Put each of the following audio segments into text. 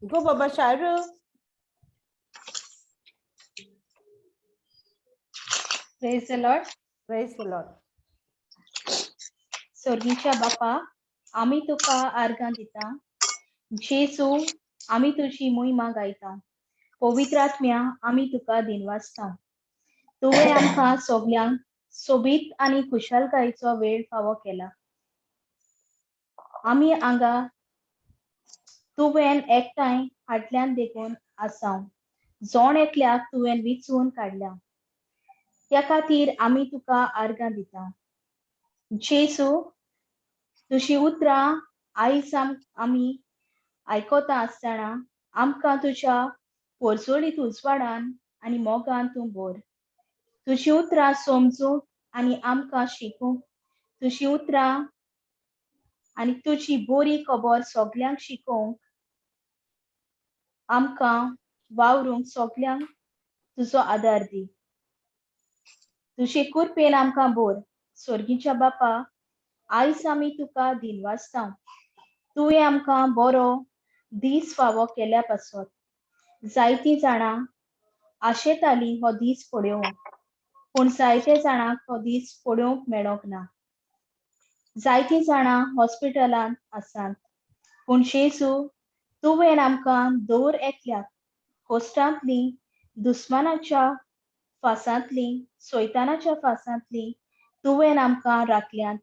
Go Baba Sharu. Praise the Lord. Praise the Lord. स्वर्गीच्या बापा, आमी तुका आर्गां दिता. जेजू, आमी तुजी मोहिमा गायता. पवित्र आत्म्या, आमी तुका दिनवासता. तुवें आमकां सगल्यांक सोबीत आनी खुशालकायेचो वेळ फावो केला. आमी हांगा तुवें एकठांय हाडल्यान देखून आसा. जोण एकल्याक तुवें विचून काडल्या, त्या खातीर आमी तुका आर्गां दिता. जेजू, तुजी उतरां आयज आमी आयकता आसतना आमकां तुज्या पोरजोळीत उजवाडान आनी मोगान तूं भर. तुजी उतरां समजूंक आनी आमकां शिकूंक, तुजी उतरां आनी तुजी बरी खबर सगल्यांक शिकोवंक, आमकां वावरूंक सगल्यांक तुजो आदार दी. तुजे कृपेन आमकां भर. स्वर्गीच्या बापा, आयज आमी तुका दिनवासता. तुवें आमकां बरो दीस फावो केल्या पासत. जायतीं जाणां आशेतालीं हो दीस पळोवंक, पूण जायते जाणांक हो दीस पळोवंक मेळोंक ना. जायतीं जाणां हॉस्पिटलांत आसात, पूण जेजू, तुवें आमकां दर एकल्याक कोश्टांतली, दुस्मानाच्या फासांतली, सैतानाच्या फासांतली तुवें आमकां राखल्यात.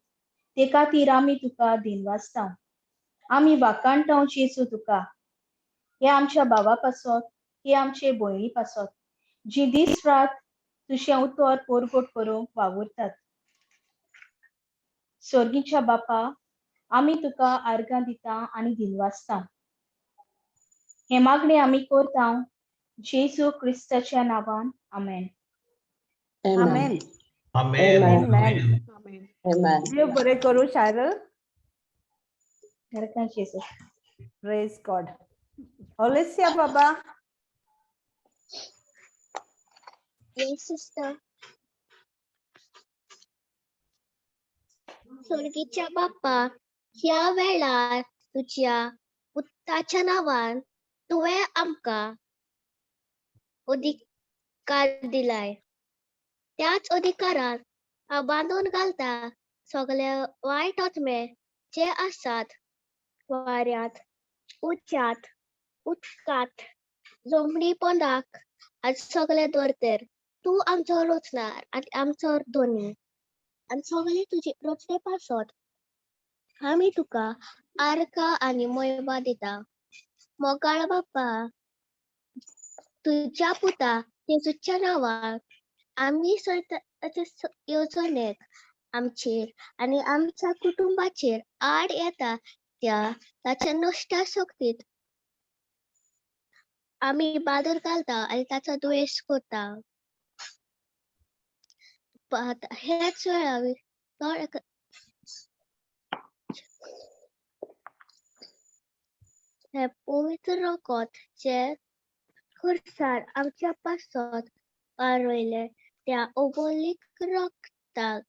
ते खातीर आमी तुका दिनवासता. आमी वाखाणटा जेजू तुका. हे आमच्या भावा पासत, हे आमचे भयणी पासत, जी दीस रात तुजें उतर परगट करूंक वावुरतात. स्वर्गीच्या बापा, आमी तुका आर्गां दिता आनी दिनवासता. हे मागणें आमी करता जेजू क्रिस्ताच्या नांवान. आमेन. Amen. Amen. Amen. Amen. Amen. देव बरें करूं शारू. आर्गां जेजू. Praise God. Olesia Baba. Yes, sister. स्वर्गीच्या बाप्पा, ह्या वेळार तुज्या पुताच्या नांवान तुवें आमकां अधिकार दिलाय. त्याच अधिकारान हांव बांदून घालता सगळे वायट आत्मे जे आसात वाऱ्यांत, उच्यांत, उदकांत, जमनी पोंदाक आनी सगळे धर्तेर. तूं आमचो रचणार आनी आमचो धनी आनी सगळे तुजे रचणे पासत आमी तुका आर्गां आनी मोयबा दिता. मोगाळ बाप्पा, तुज्या पुता जेजूच्या नांवान आमी सैतानाचे येवजणेक आमचेर आनी आमच्या कुटुंबाचेर आड येता त्या ताच्या नश्ट शक्तीत आमी बादर घालता आनी ताचो द्वेश करता. हेच वेळार हें पवित्र रगत जें खुर्सार आमच्या पासत वारयलें त्या अबोलीक रगताक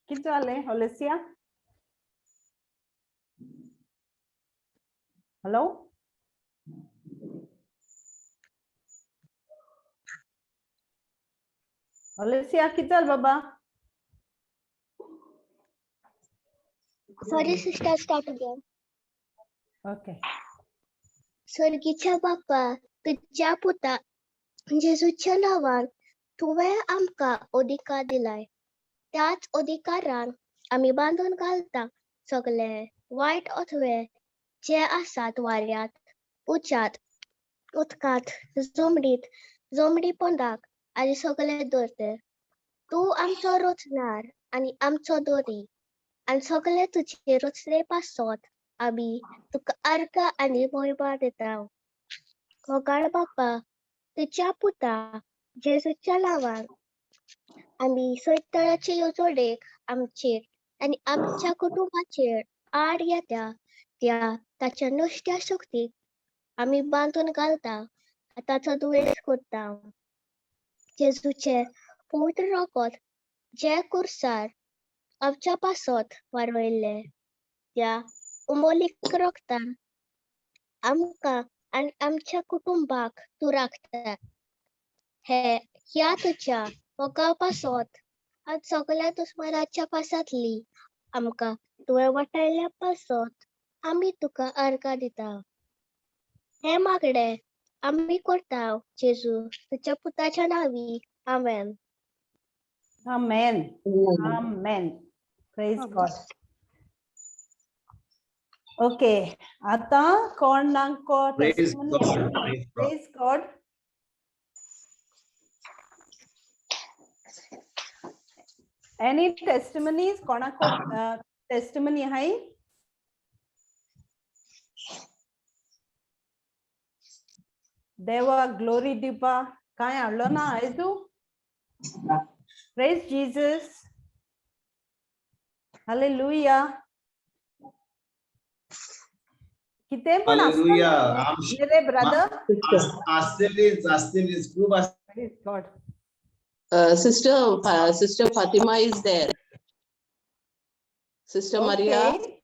कितें जालें ओलेसिया? हॅलो. ओलेसिया, कितें जालें बाबा? Sorry sister, start again. Okay. स्वर्गीच्या बाप्पा, तुज्या पुता जेजूच्या नांवान तुवें आमकां अधिकार दिलाय. त्याच अधिकारान आमी बांदून घालता सगळे वायट अथवे जे आसात वाऱ्यांत, उच्यांत, उदकांत, जमनीत, जमनी पोंदाक आनी सगळे धर्तेर. तूं आमचो रचणार आनी आमचो धनी आनी सगळे तुजे रचणे पासत आमी तुका आर्गां आनी मोयबा दिता. मोगाळ बाप्पा, तुज्या पुता जेजूच्या नांवान आमी सैतानाचे येवजणेक आमचेर आनी आमच्या कुटुंबाचेर आड येता त्या ताच्या नश्ट्या शक्तीक आमी बांदून घालता ताचो दुयेंस करता. जेजूचें पवित्र रगत जें कुर्सार आमच्या पासत वारयल्लें त्या अमोलीक रगतान आमकां आनी आमच्या कुटुंबाक तूं राखता. हे ह्या तुज्या मोगा पासत आनी सगळ्या दुस्मानाच्या पासांतली आमकां तुवें वाटायल्ल्या पासत आमी तुका अर्गां दिता. हें मागणें आमी करता जेजू तुज्या पुताच्या नांवी. आमेन. Amen. Amen. Praise God. Okay, आता कोण ना को Praise testimony? God. Praise God. Praise God. Any testimonies? कोणाको testimony हाय? देवा ग्लोरी दिवपा काय हाडलो ना आयज तूं? Praise Jesus. Hallelujah. कितें पण Hallelujah. आसता रे ब्रदर. आसतेलीच आसतेलीच खूप Praise God. Sister Fatima is there. Sister Maria, Okay.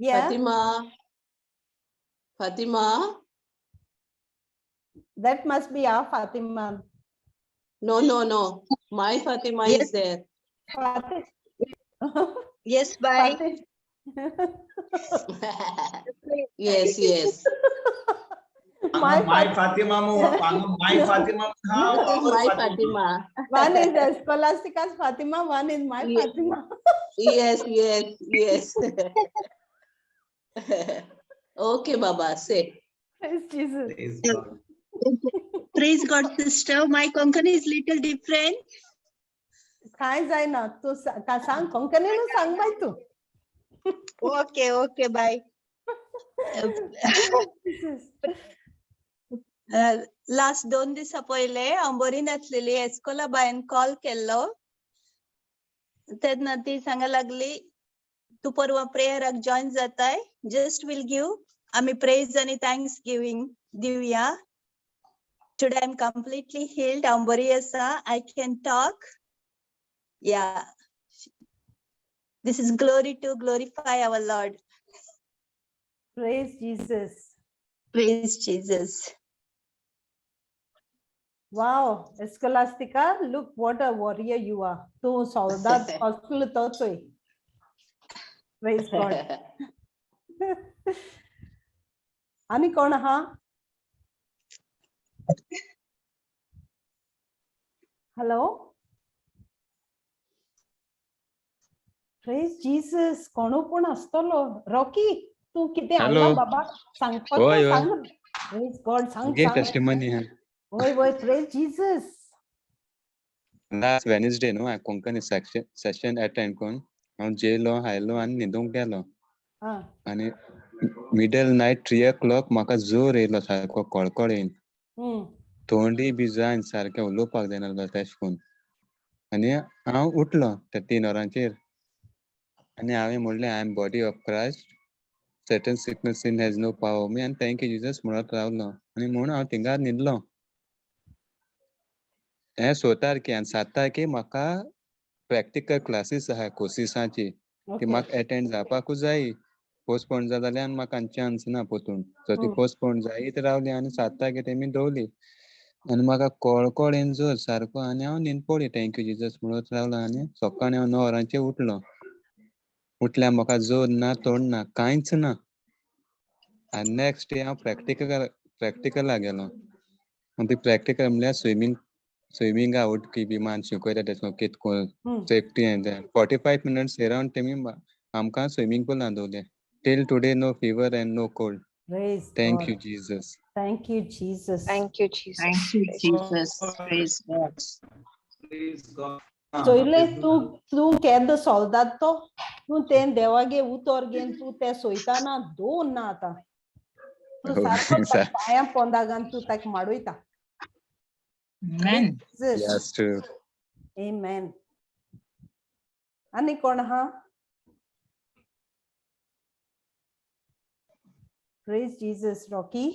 Yeah, Fatima, Fatima. That must be our Fatima. No, no, no. My Fatima Yes. is there. Yes, bye. Yes, yes. My my Fatima मु my Fatima हा That is our my Fatima. One is Scholastica's Fatima, one is my Yeah. Fatima. Yes, yes, yes. Okay, Baba, say. Praise Jesus. Praise God. Praise God, sister. My Konkani is little different. काय जायना तू का सांग कोंकणीन सांग बाय तू. Okay, okay, bye. Jesus. Last 2 दिसा पयले हांव बरी नासलेली. एस्कोला बायन कॉल केल्लो तेन्ना ती सांगा लागली तूं परवां प्रेयराक जॉयन जाताय, जस्ट will give आमी प्रेज आनी thanks giving दिवया. Today I am completely healed. हांव बरी आसा. I can talk. Yeah, this is glory to glorify our Lord. Praise Jesus. Praise Jesus. Wow, Scholastica, look what a warrior you are. तू सोल्दाद कसलो तो चोय. Praise God. आनी कोण आहा? हॅलो. Praise Jesus. कोणू पूण आसतलो. रॉकी, तूं कितें Hello. हाडला बाबा सांगपाक? होय, होय. सांग. Praise God. सांग Give सांग. testimony हा. वय वय, praise Jesus. Last Wednesday न्हू हांवें कोंकणी सेशन अटेंड करून हांव जेयलो आयलो आनी न्हिदूंक गेलो. आनी मिडल नायट 3 o'clock म्हाका जोर येयलो सारको कळकळ येयन. तोंडय बी जायन सारकें उलोवपाक जायना जालें तेश करून. आनी हांव उठलो त्या 3 वरांचेर आनी हांवें म्हणलें, "I am body of Christ. Satan, sickness, sin has no power me." आनी thank you Jesus म्हणत रावलो आनी म्हूण हांव थिंगा न्हिदलो. हें 6 तारखे आनी 7 तारखे म्हाका प्रॅक्टिकल क्लासीस आहा कोर्सिसाची. ती म्हाका एटेंड जावपाकूच जाय. पोस्टपोन जाता जाल्यार आनी म्हाका चान्स ना पोतून. सो ती पोस्टपोन जायत रावली आनी 7 तारखे तेमी दवरली आनी म्हाका कळकळ येवन जोर सारको आनी हांव न्हीद पडली. Thank you Jesus म्हणत रावलो आनी सकाळीं हांव 9 वरांचेर उठलो. उठल्यार म्हाका जोर ना, तोंड ना, कांयच ना. आनी नेक्स्ट डे हांव प्रॅक्टिकला गेलो आनी ती प्रॅक्टिकल म्हणल्यार स्विमींग स्विमींगा उडकी विमान शिकयता तेश कित सेफ्टी. And 45 minutes around तेमी आमकां स्विमींग पुलान दवरलें. Till today, no fever and no cold. Praise Thank God. you, Jesus. Thank you, Jesus. Thank you, Jesus. Thank you, Praise Jesus. Praise God. Praise God. चोयलें तूं तूं केदो सोल्दाद तो. तूं तें देवागे उतर घेवन तूं तें सोयताना दोन ना आतां तूं सारको पांयां पोंदागान तूं ताका माडयता. Amen. Jesus. Yes, true. Amen. आनी कोण आहा? Praise Jesus, Rocky.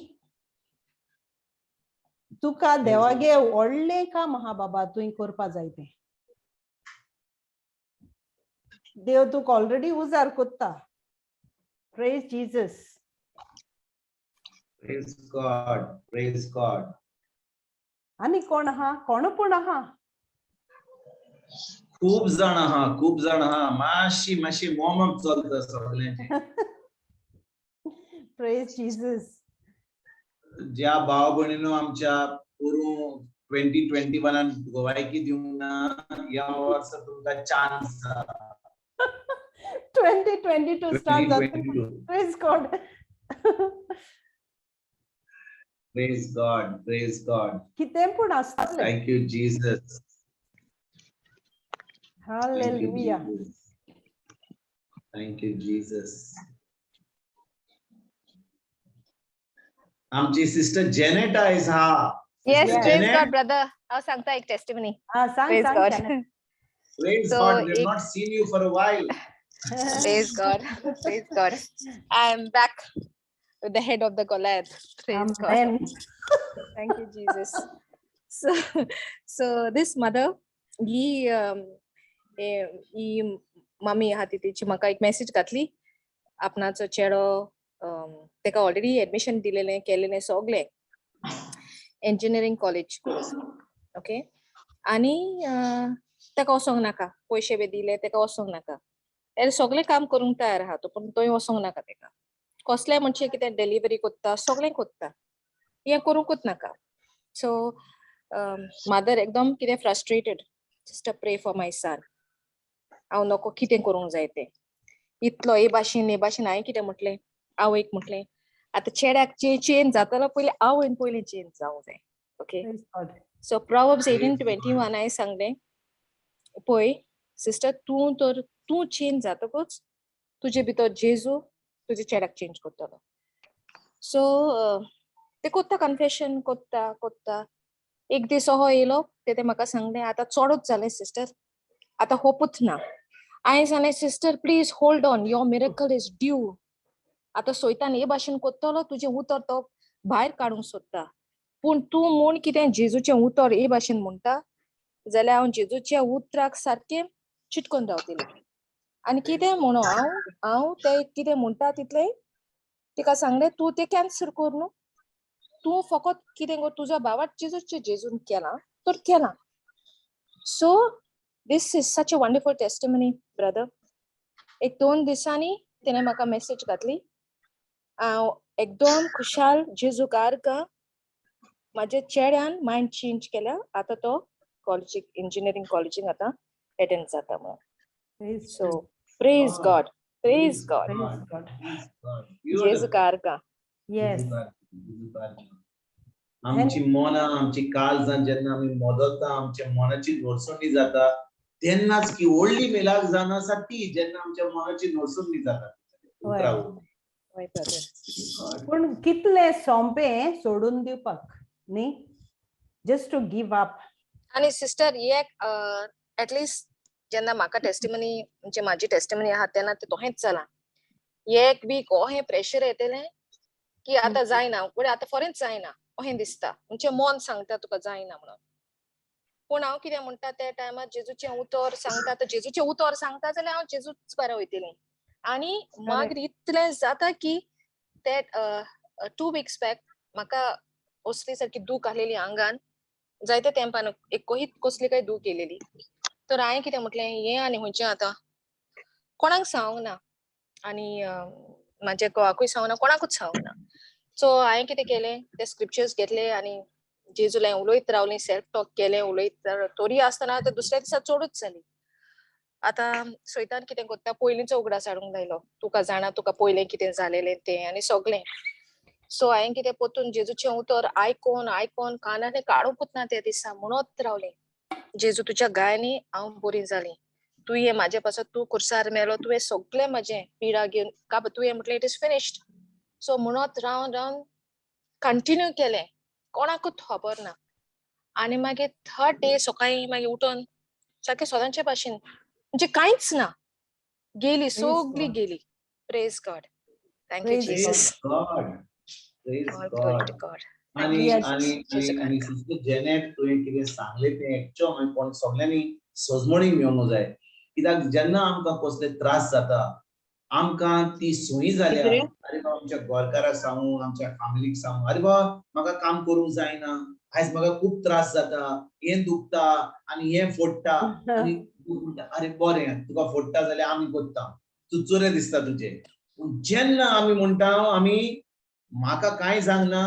तुका देवागे व्हडलें काम आहा बाबा, तुवें करपा जाय तें. देव तुका ऑलरेडी उजार कोत्ता. Praise Jesus. Praise God, praise God. आनी कोण आहा? कोण पूण आहा? खूब जाण आहा, खूब जाण आहा. मातशी मातशी वॉर्म अप चलता सगळ्यांचे. Praise Jesus. ज्या भाव भयणीनो आमच्या पोरूं 2021 गोवायकी दिवंक ना, ह्या वर्सा तुमकां चान्स. 2022 स्टार्ट जाता. 2022. Praise God. Praise God, praise God. कितें पूण आसतलें. Thank you, Jesus. Hallelujah. Thank you, Jesus. आमची सिस्टर जेनेट आयज हा. Yes, Yes. praise Janet? God, brother. हांव सांगता एक testimony. हा, सांग. Praise सांग God. Janet. Praise So, God, we have not seen you for a while. Praise God. Praise God. I am back with the head of the Goliath. Praise God. Amen. Thank you, Jesus. So this mother, he mummy आहा ती, तिची म्हाका एक message घातली. आपणाचो चेडो, तेका already admission दिलेलें, केलेलें सगळें इंजिनियरींग कॉलेज करून, ओके, आनी तेका वचोंक नाका, पयशे बी दिले, तेका वचोंक नाका. तें सगळें काम करूंक तयार आहा तो, पूण थंय वचोंक नाका तेका. कसलें म्हणजे कितें डिलिव्हरी कोत्ता, सगळें कोत्ता, हें करूंकूच नाका. सो मदर एकदम कितें frustrated, "Sister, pray for my son. हांव नको कितें करूंक जाय तें." इतलो हे भाशेन हे भाशेन. हांवें कितें म्हटलें आवयक, म्हटलें आतां चेड्याक चेंज जातलो, पयलीं आवयन पयलीं चेंज जावंक जाय, okay? Praise God. So Proverbs eighteen Praise twenty God. One हांवें सांगलें, पळय सिस्टर, तूं तर तूं चेंज जातकूच तुजे भितर जेजू तुजे चेड्याक चेंज करतलो. सो ते कोत्ता, कन्फेशन कोत्ता कोत्ता, एक दीस अहो येयलो, ते म्हाका सांगलें, आतां चडूच जालें सिस्टर, आतां होपूच ना. हांवें सांगलें, "Sister, please hold on, your miracle is due. आतां सोयतान हे भाशेन कोत्तलो, तुजें उतर तो भायर काडूंक सोदता, पूण तूं म्हूण कितें जेजूचें उतर हे भाशेन म्हणटा जाल्यार हांव जेजूच्या उतराक सारकें चिटकोन रावतलें." आनी कितें म्हणू हांव, हांव तें कितें म्हणटा तितलें तिका सांगलें, तूं तें कॅन्सल कर न्हू, तूं फकत कितें कर, तुजो भावार्थ जेजूचें जेजून केलां तर केलां. So this is such a wonderful testimony, brother. एक दोन दिसांनी तेणें म्हाका मेसेज घातली, हांव एकदम खुशाल, जेजूक आर्गां, म्हाज्या चेड्यान मायंड चेंज केल्या, आतां तो कॉलेजीक, इंजिनियरींग कॉलेजीक आतां एटेंड जाता म्हणून. Praise so praise God. God, praise God. Praise God. Praise God. जेजूक आर्गां. Yes. आमची मनां, आमची काळजां जेन्ना आमी मोदता, आमच्या मनाची नोरसणी जाता, तेन्नाच की व्हडली मिलाग्र जावन आसा ती, जेन्ना आमच्या मनाची नोरसणी जाता उतरावरून. हय ब्रदर. पूण कितलें सोंपें सोडून दिवपाक न्ही, जस्ट टू गिव अप. आनी सिस्टर, एक एटलिस्ट जेन्ना म्हाका टेस्टिमनी, म्हणजे म्हाजी टेस्टिमनी आहा तेन्ना तें तोहेंच जालां. एक वीक अहें प्रेशर येतलें की आतां जायना, फुडें आतां फोरेंच जायना अहें दिसता, म्हणजे मन सांगता तुका जायना म्हणून. पूण हांव कितें म्हणटा, त्या टायमार जेजूचें उतर सांगता, आतां जेजूचें उतर सांगता जाल्यार हांव जेजूच बरें वयतलें. आनी मागीर इतलें जाता की ते 2 वीक्स बॅक म्हाका असली सारकी दूख आसलेली आंगान जायते तेंपान, एक कसली काय दूख येयलेली. तर हांवें कितें म्हटलें, हें आनी खंयचें आतां कोणाक सांगूंक ना आनी म्हाज्या घोवाकूय सांगूंक ना, कोणाकूच सांगूंक ना. सो हांवें कितें केलें, ते स्क्रिप्चर्स घेतले आनी जेजूला उलयत रावलें, सेल्फ टॉक केलें, उलयत तरी आसतना आतां दुसऱ्या दिसा चडूच जाली. आतां सैतान कितें करता, पयलींचो उगडास हाडूंक लायलो, तुका जाणा, तुका पयलें कितें जालेलें तें आनी सगळें. सो हांवें कितें, परतून जेजूचें उतर आयकोन आयकोन कानांनी काडूंकूच ना. त्या दिसा म्हणत रावलें, जेजू तुज्या घायांनी हांव बरी जाली, तूं हे म्हाजे पासत तूं खुर्सार मेलो, तुवें सगळें म्हाजें पिडा घेवन का तुवें म्हटलें, "It is finished." So म्हणत रावन रावन कंटिन्यू केलें, कोणाकूच खबर ना. आनी मागीर थर्ड डे सकाळीं मागीर उठोन सारकें सदांचे भाशेन, म्हणजे कांयच ना, गेली सगळी God. गेली. Praise God, thank you Praise Jesus. God. Praise All glory God. to God. आणि Yes. आणि आणि आणि सिस्टर जेनेट, तुवें कितें सांगलें तें एक्चुअल हांवें कोण सगळ्यांनी सजमणी मेळोंक जाय, कित्याक जेन्ना आमकां कसले त्रास जाता, आमकां ती सोयी जाल्या, अरे बाबा, आमच्या गोरकाराक सांगू, आमच्या फॅमिलीक सांगू, अरे बाबा, म्हाका काम करूंक जायना आयज, म्हाका खूब त्रास जाता, हें दुखता आनी हें फोडटा. आनी तूं म्हणटा, अरे बरें, तुका फोडटा जाल्यार आमी करता, चुरचुरे दिसता तुजे. पूण जेन्ना आमी म्हणटा, आमी म्हाका कांय सांगना,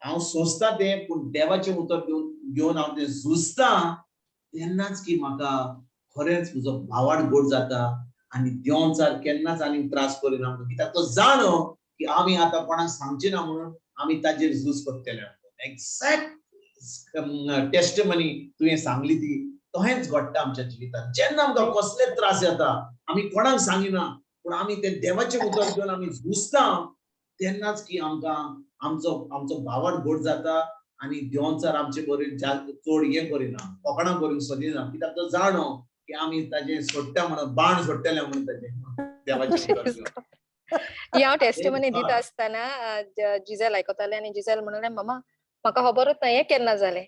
हांव सोंसता तें, पूण देवाचें उतर घेवन घेवन हांव तें झुजता, तेन्नाच की म्हाका खरेंच म्हजो भावार्थ गोड जाता आनी देंवचार केन्नाच आनीक त्रास करिना आमकां, कित्याक तो जाणो की आमी आतां कोणाक सांगचे ना म्हणून आमी ताजेर झूज करतले. एक्झॅक्ट टेस्टमनी तुवें सांगली ती तहेंच घडटा आमच्या जिवितांत. जेन्ना आमकां कसले त्रास येता, आमी कोणाक सांगिना, पूण आमी ते देवाचें उतर घेवन आमी झुजता, तेन्नाच की आमकां आमचो आमचो भावार्थ घट जाता आनी देंवचार आमचे बरोबर जास्त चड हें करिना, फकाणां करूंक सोदिना, कित्याक तो जाणो की आमी ताजें सोडटा म्हणून, बाण सोडटले म्हणून ताजें देवाचें उतर घेवन. ही हांव टेस्टिमनी दिता आसतना जिझेल आयकतालें आनी जिझेल म्हणलें, मम्मा, म्हाका खबरूच ना हें केन्ना जालें.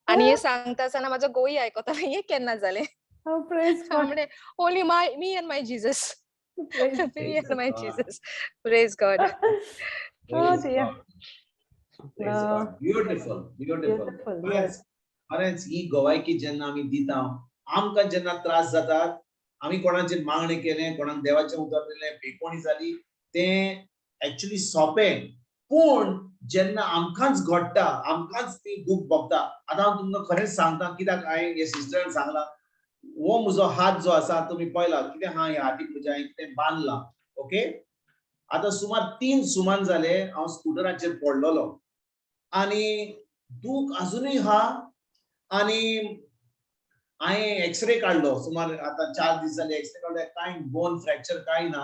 आनी हें सांगता आसतना म्हाजो घोवूय आयकतालो, हें केन्ना जालें. Oh, praise God. म्हणलें, only my me and my Jesus. Praise me and my God. Jesus. Praise God. Oh, Praise dear. God. Praise God. Beautiful, beautiful. Beautiful, खरेंच yes. खरेंच ही गवायकी जेन्ना आमी दिता, आमकां जेन्ना त्रास जातात, आमी कोणाचेर मागणें केलें, कोणाक देवाचें उतर दिलें, भेटवणी जाली, तें एक्चुली सोंपें. पूण जेन्ना आमकांच घडटा, आमकांच ती दूख भोगता. आतां हांव तुमकां खरेंच सांगता, कित्याक हांवें हे सिस्टरान सांगलां, हो म्हजो हात जो आसा, तुमी पळयला कितें हा, ह्या हातीक म्हज्या हांवें कितें बांदलां, ओके. आतां सुमार 3 सुमान जाले हांव स्कुटराचेर पडलेलो आनी दूख अजुनूय हा. आनी हांवें एक्सरे काडलो, सुमार आतां 4 दीस जाले एक्सरे काडलो. कांय बोन फ्रॅक्चर कांय ना,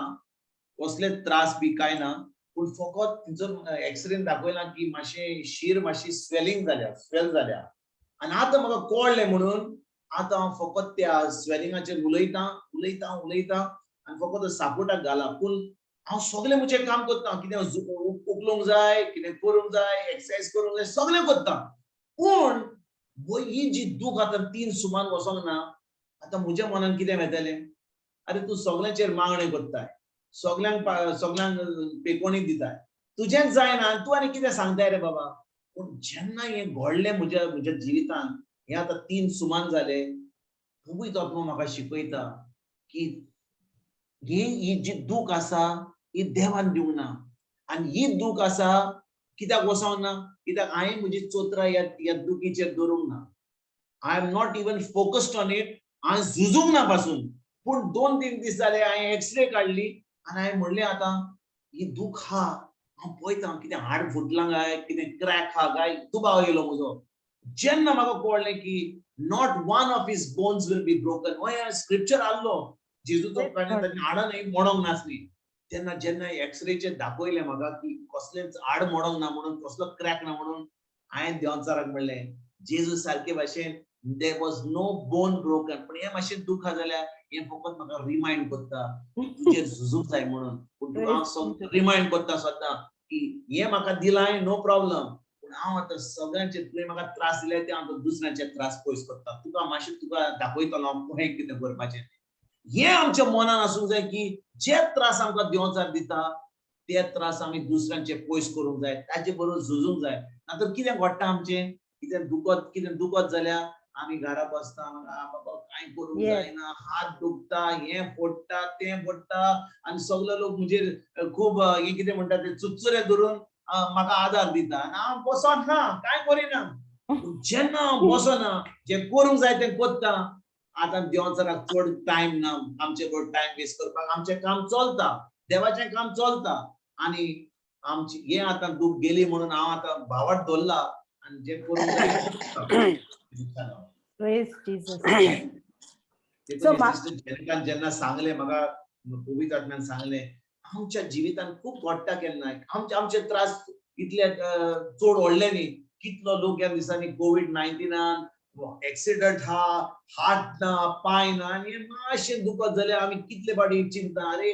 कसलेच त्रास बी कांय ना. पूण फकत थंयसर एक्सरेन दाखयलां की मातशें शीर मातशी स्वेलिंग जाल्या, स्वेल जाल्या. आनी आतां म्हाका कळ्ळें म्हणून आतां हांव फकत त्या स्वेलिंगाचेर उलयतां, उलयतां, उलयतां आनी फकत सापोर्टाक घाला. पूण हांव सगळें म्हजें काम करता, कितें उखलूंक जाय, कितें करूंक जाय, एक्सरसाइज करूंक जाय, सगळें करता. पूण ही जी दूख आतां 3 सुमान वचोंक ना. आतां म्हज्या मनान कितें येतलें? अरे, तूं सगळ्यांचेर मागणें करताय, सगळ्यांक सगळ्यांक पेकोणी दिताय, तुजेंच जायना आनी तूं आनी कितें सांगताय रे बाबा? पूण जेन्ना हें घडलें म्हज्या म्हज्या जिवितान, हें आतां 3 सुमान जाले, पवित्र आत्मो म्हाका शिकयता की ही ही जी दूख आसा ही देवान दिवंक ना. आनी ही दूख आसा कित्याक वचोंक ना? कित्याक हांवें म्हजी चोत्रां ह्या ह्या दुखीचेर दवरूंक ना. I am not even focused on it. हांवें झुजूंक ना पासून. पूण 2-3 दीस जाले, हांवें एक्सरे काडली आनी हांवें म्हणलें, आतां ही दूख हा, हांव पळयता कितें हाड फुटलां काय, कितें क्रॅक हा काय, दुबाव येयलो म्हजो. जेन्ना म्हाका कळ्ळें की not one of his bones will be broken, हो स्क्रिप्चर आहलो जेजूचो, ताणें हाडां न्हय मोडोंक नासली. तेन्ना जेन्ना एक्सरेचेर दाखयलें म्हाका की कसलेंच हाड मोडोंक ना म्हणून, कसलो क्रॅक ना म्हणून, हांवें देंवचाराक म्हणलें, जेजू सारके भाशेन there was no bone broken, पण हें मातशें दुखा जाल्यार हें फकत म्हाका रिमायंड करता तुजेर झुजूंक जाय म्हणून. पूण तुका हांव रिमायंड करता सद्दां की हें म्हाका दिलां, नो प्रॉब्लम, पूण हांव आतां सगळ्यांचे, तुवें म्हाका त्रास दिले ते हांव दुसऱ्यांचे त्रास पयस करता. तुका मातशें तुका दाखयतलो हांव कशें कितें करपाचें. हें आमच्या मनान आसूंक जाय की जे त्रास आमकां देंवचार दिता ते त्रास आमी दुसऱ्यांचे पयस करूंक जाय, ताजे बरोबर झुजूंक जाय. ना तर कितें घडटा आमचें? कितें दुखत जाल्यार आमी घरा बसता, बाबा, कांय करूंक जायना, हात दुखता, हें फोडटा, तें फोडटा आनी सगळे लोक म्हजेर खूब हें कितें म्हणटा ते चुरचुरे धरून म्हाका आदार दिता आनी हांव बसोन ना, कांय करिना. जेन्ना हांव बसना, जें करूंक जाय तें करता. आतां देंवचाराक चड टायम ना आमचे बरोबर टायम वेस्ट करपाक. आमचें काम चलता, देवाचें काम चलता आनी आमची हें आतां दूख गेली म्हणून हांव आतां भावार्थ दवरला आनी जें करूंक जाय तें करता. Praise Jesus. देखून So, Sister जेनिकान जेन्ना सांगलें, म्हाका पवित्र आत्म्यान सांगलें, आमच्या जिवितान खूब घडटा केन्नाय आमचे आमचे त्रास इतले चड व्हडले न्ही. कितलो लोक ह्या दिसांनी कोवीड 19न एक्सिडंट हा, हात ना, पांय ना आनी मातशें दुखत जाल्यार आमी कितले फावटी चिंता, अरे,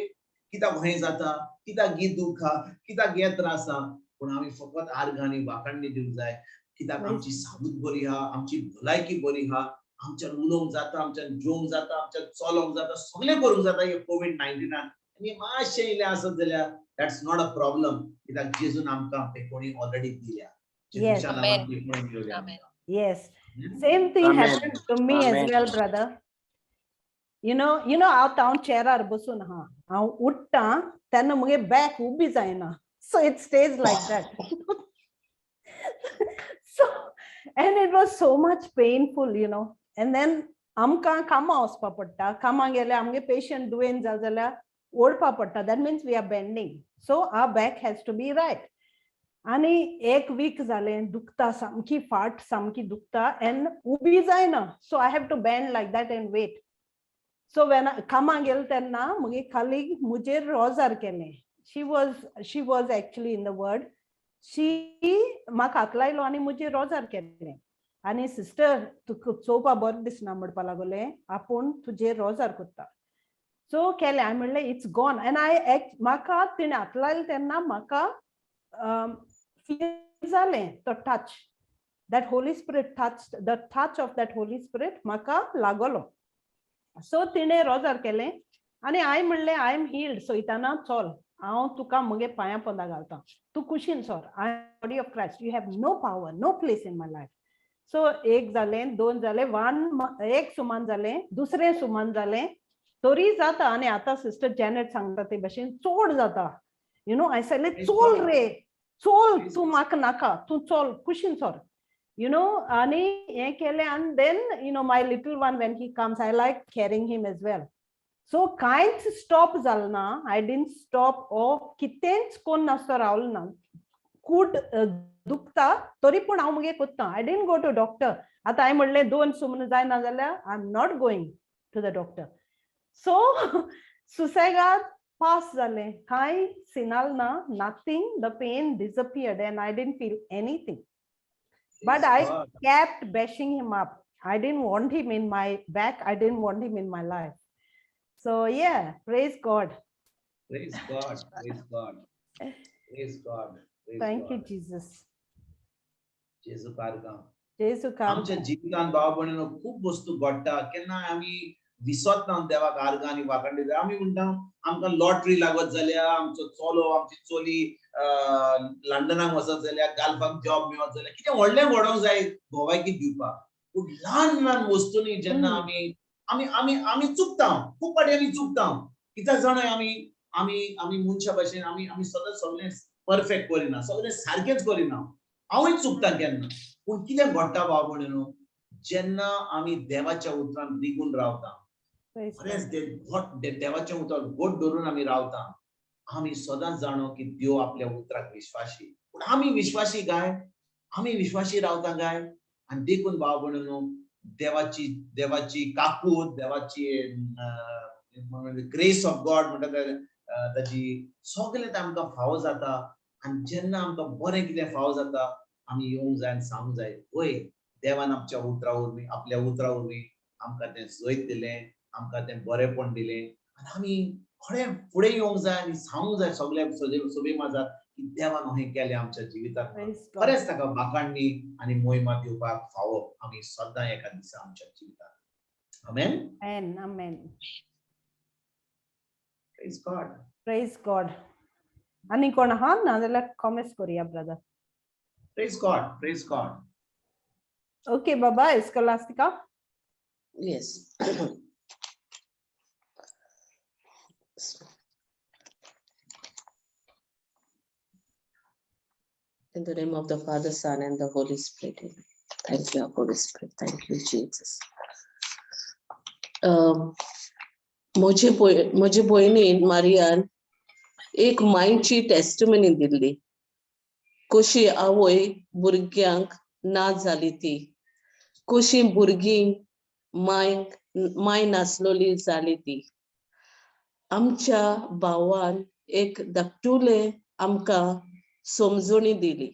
कित्याक हें जाता, कित्याक ही दूख हा, कित्याक हे त्रास हा? पूण आमी फकत आर्गां आनी वाखाणणी दिवंक जाय, कित्याक आमची साबूत बरी आहा, आमची भलायकी बरी आहा, आमच्यान उलोवंक जाता, आमच्यान जेवंक जाता, आमच्यान चलोवंक जाता, सगळें करूंक जाता. हे कोवीड 19 आनी मातशें इल्लें आसत जाल्यार that's not a problem, कित्याक जेजून आमकां पेकोणी ऑलरेडी दिल्या. जेजूच्या नांवान पेकोणी दिल्या. Yes. Same thing Amen. happened to me as Amen. well, brother. You know, हांव हांव चेरार बसून आहा, हांव उठ्ठा तेन्ना मुगे बॅक उबी जायना, so it stays like that. So and it was so much painful. And then आमकां कामां वचपा पडटा, कामां गेल्यार आमगे पेशंट दुयेंत जालें जाल्यार ओडपा पडटा. That means we are bending, so our back has to be right. आनी एक वीक जालें, दुखता सामकी, फाट सामकी दुखता एंड उबी जायना, so I have to bend like that and wait. So when कामां गेले तेन्ना मुगे कलीग मुजेर रोजार केलें. She was actually in the word. She म्हाका हात लायलो आनी मुजेर रोजार केलें आनी सिस्टर, तुका चोवपा बरें दिसना म्हणपा लागलें, आपूण तुजेर रोजार करता. सो केलें. हांवें म्हणलें, it's gone. And I म्हाका तिणें हात लायलो तेन्ना म्हाका फील जालें तो touch, that Holy Spirit touch, the touch of that Holy Spirit म्हाका लागलो. सो तिणें रोजार केलें आनी हांवें म्हणलें, I am healed. सोयताना, चल, हांव तुका मुगे पांयां पोंदा घालता, तूं कुशीन sir. I body of Christ, you have no power, no place in my life. So एक जालें, दोन जालें, वन एक सुमान जालें, दुसरें सुमान जालें, तरी जाता. आनी आतां सिस्टर जॅनेट सांगता ते भशेन चोड जाता. You know, I सांगलें, चोल रे चोल, तूं म्हाका नाका, तूं चोल, कुशीन सर. You know, आनी हें केलें. आनी then my little one, when he comes, I like carrying him as well. So कांयच स्टॉप जालें ना. I didn't stop ओ कितेंच कोन्न नासतो रावलो ना. कूड दुखता तरी पूण हांव मुगे कोत्ता. I didn't go to doctor. आतां हांवें म्हणलें, दोन सुमन जायना जाल्यार I am not going to the doctor. So सुसेगाद पास जालें, कांय सिनाल ना, nothing. The pain disappeared and I didn't feel anything, but I kept bashing him up. I didn't want him in my back. I didn't want him in my life. So yeah, praise God. Praise God. Praise God. Praise God. Praise Thank you, God. Jesus. जेजू कारगां. जेजू आमच्या जिवितान भाव भयणीनो खूब वस्तू घडटा, केन्ना आमी विसरता देवाक आर्गां आनी वाखाण दिता. आमी म्हणटा, आमकां लॉटरी लागत जाल्यार, आमचो चलो, आमची चली लंडनाक वचत जाल्यार, गाल्फाक जॉब मेळत जाल्यार, कितें व्हडलें घडोवंक जाय भलायकी दिवपाक. पूण ल्हान ल्हान वस्तूंनी जेन्ना आमी आमी आमी आमी चुकता, खूब फावटी आमी चुकता. कित्याक जाणा, आमी आमी आमी मनशा भशेन आमी आमी सदांच सगळें परफेक्ट करिना, सगळें सारकेंच करिना. हांवूय चुकता केन्ना. पूण कितें घडटा भाव भयणीनो, जेन्ना आमी देवाच्या उतरान रिगून रावता, खरेंच ते घट देवाच्या उतर घट धरून आमी रावता, आमी सदांच जाणो की देव आपल्या उतराक विश्वासी. पूण आमी विश्वासी काय? आमी विश्वासी रावता काय? आनी देखून भाव भयणीनो, देवाची देवाची काकूत, देवाची ग्रेस ऑफ गॉड म्हणटा ताजी, सगळें तें आमकां फावो जाता. आनी जेन्ना आमकां बरें कितें फावो जाता, आमी येवंक जाय आनी सांगूंक जाय, वय, देवान आमच्या उतरा वरवीं, आपल्या उतरा वरवीं आमकां तें जैत दिलें, आमकां तें बरेंपण दिलें. आनी आमी खरें फुडें येवंक जाय आनी सांगूंक जाय सगल्या सभे माजार की देवान हें केलें आमच्या जिवितांत. खरेंच ताका वाखाणणी आनी मोहिमा दिवपाक फावो आमी सदां एका दिसा आमच्या जिवितांत. आमेन. Amen. Amen. Praise God. Praise God. आनी कोण आहा? नाजाल्यार कॉमेस करुया, brother. Praise God. Praise God. Okay Baba Escolastica. Yes. In the name of the Father, Son, and the Holy Spirit. Amen. Thank you, Holy Spirit. Thank you, Jesus. म्हजे म्हजे भयणीन मारियान एक मांयची टेस्टिमनी दिल्ली, कशी आवय भुरग्यांक ना जाली ती, कशी भुरगीं मांयक मांय नासलोली जाली ती. आमच्या भावान एक धाकटुले आमकां समजणी दिली.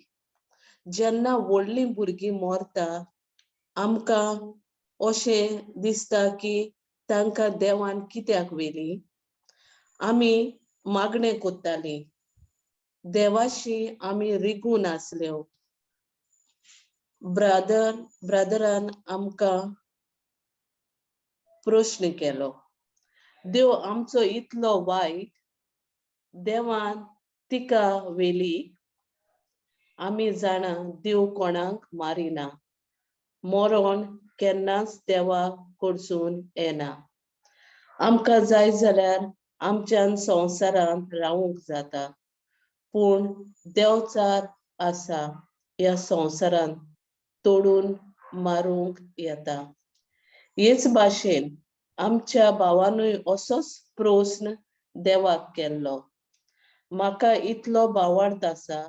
जेन्ना व्हडलीं भुरगीं मरता, आमकां अशें दिसता की तांकां देवान कित्याक व्हेली. आमी मागणें कोत्तालीं. देवाशी आमी रिगून आसल्यो. ब्रदरान आमकां प्रश्न केलो, देव आमचो इतलो वायट, देवान तिका व्हेली. आमी जाणा देव कोणाक मारिना, मरण केन्नाच देवा कडसून येना. आमकां जाय जाल्यार आमच्यान संवसारांत रावूंक जाता, पूण देवचार आसा ह्या संवसारांत तोडून मारूंक येता. हेच भाशेन आमच्या भावानूय असोच प्रस्न देवाक केल्लो, म्हाका इतलो भावार्थ आसा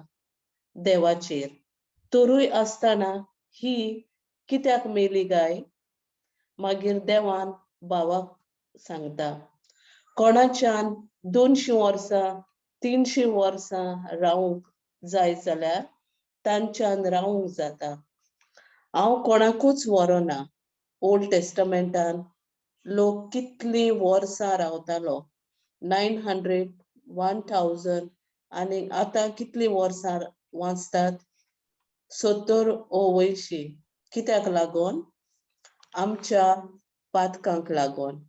देवाचेर, तरूय आसतना ही कित्याक मेली गाय? मागीर देवान भावाक सांगता, कोणाच्यान 200 वर्सां 300 वर्सां रावूंक जाय जाल्यार तांच्यान रावूंक जाता. हांव कोणाकूच व्हरोना. ओल्ड टेस्टमेंटान लोक कितलीं वर्सां रावतालो, 900, 1000, आनी आतां कितलीं वर्सां वाचतात, 70 ओ 80. कित्याक लागोन? आमच्या पातकांक लागोन.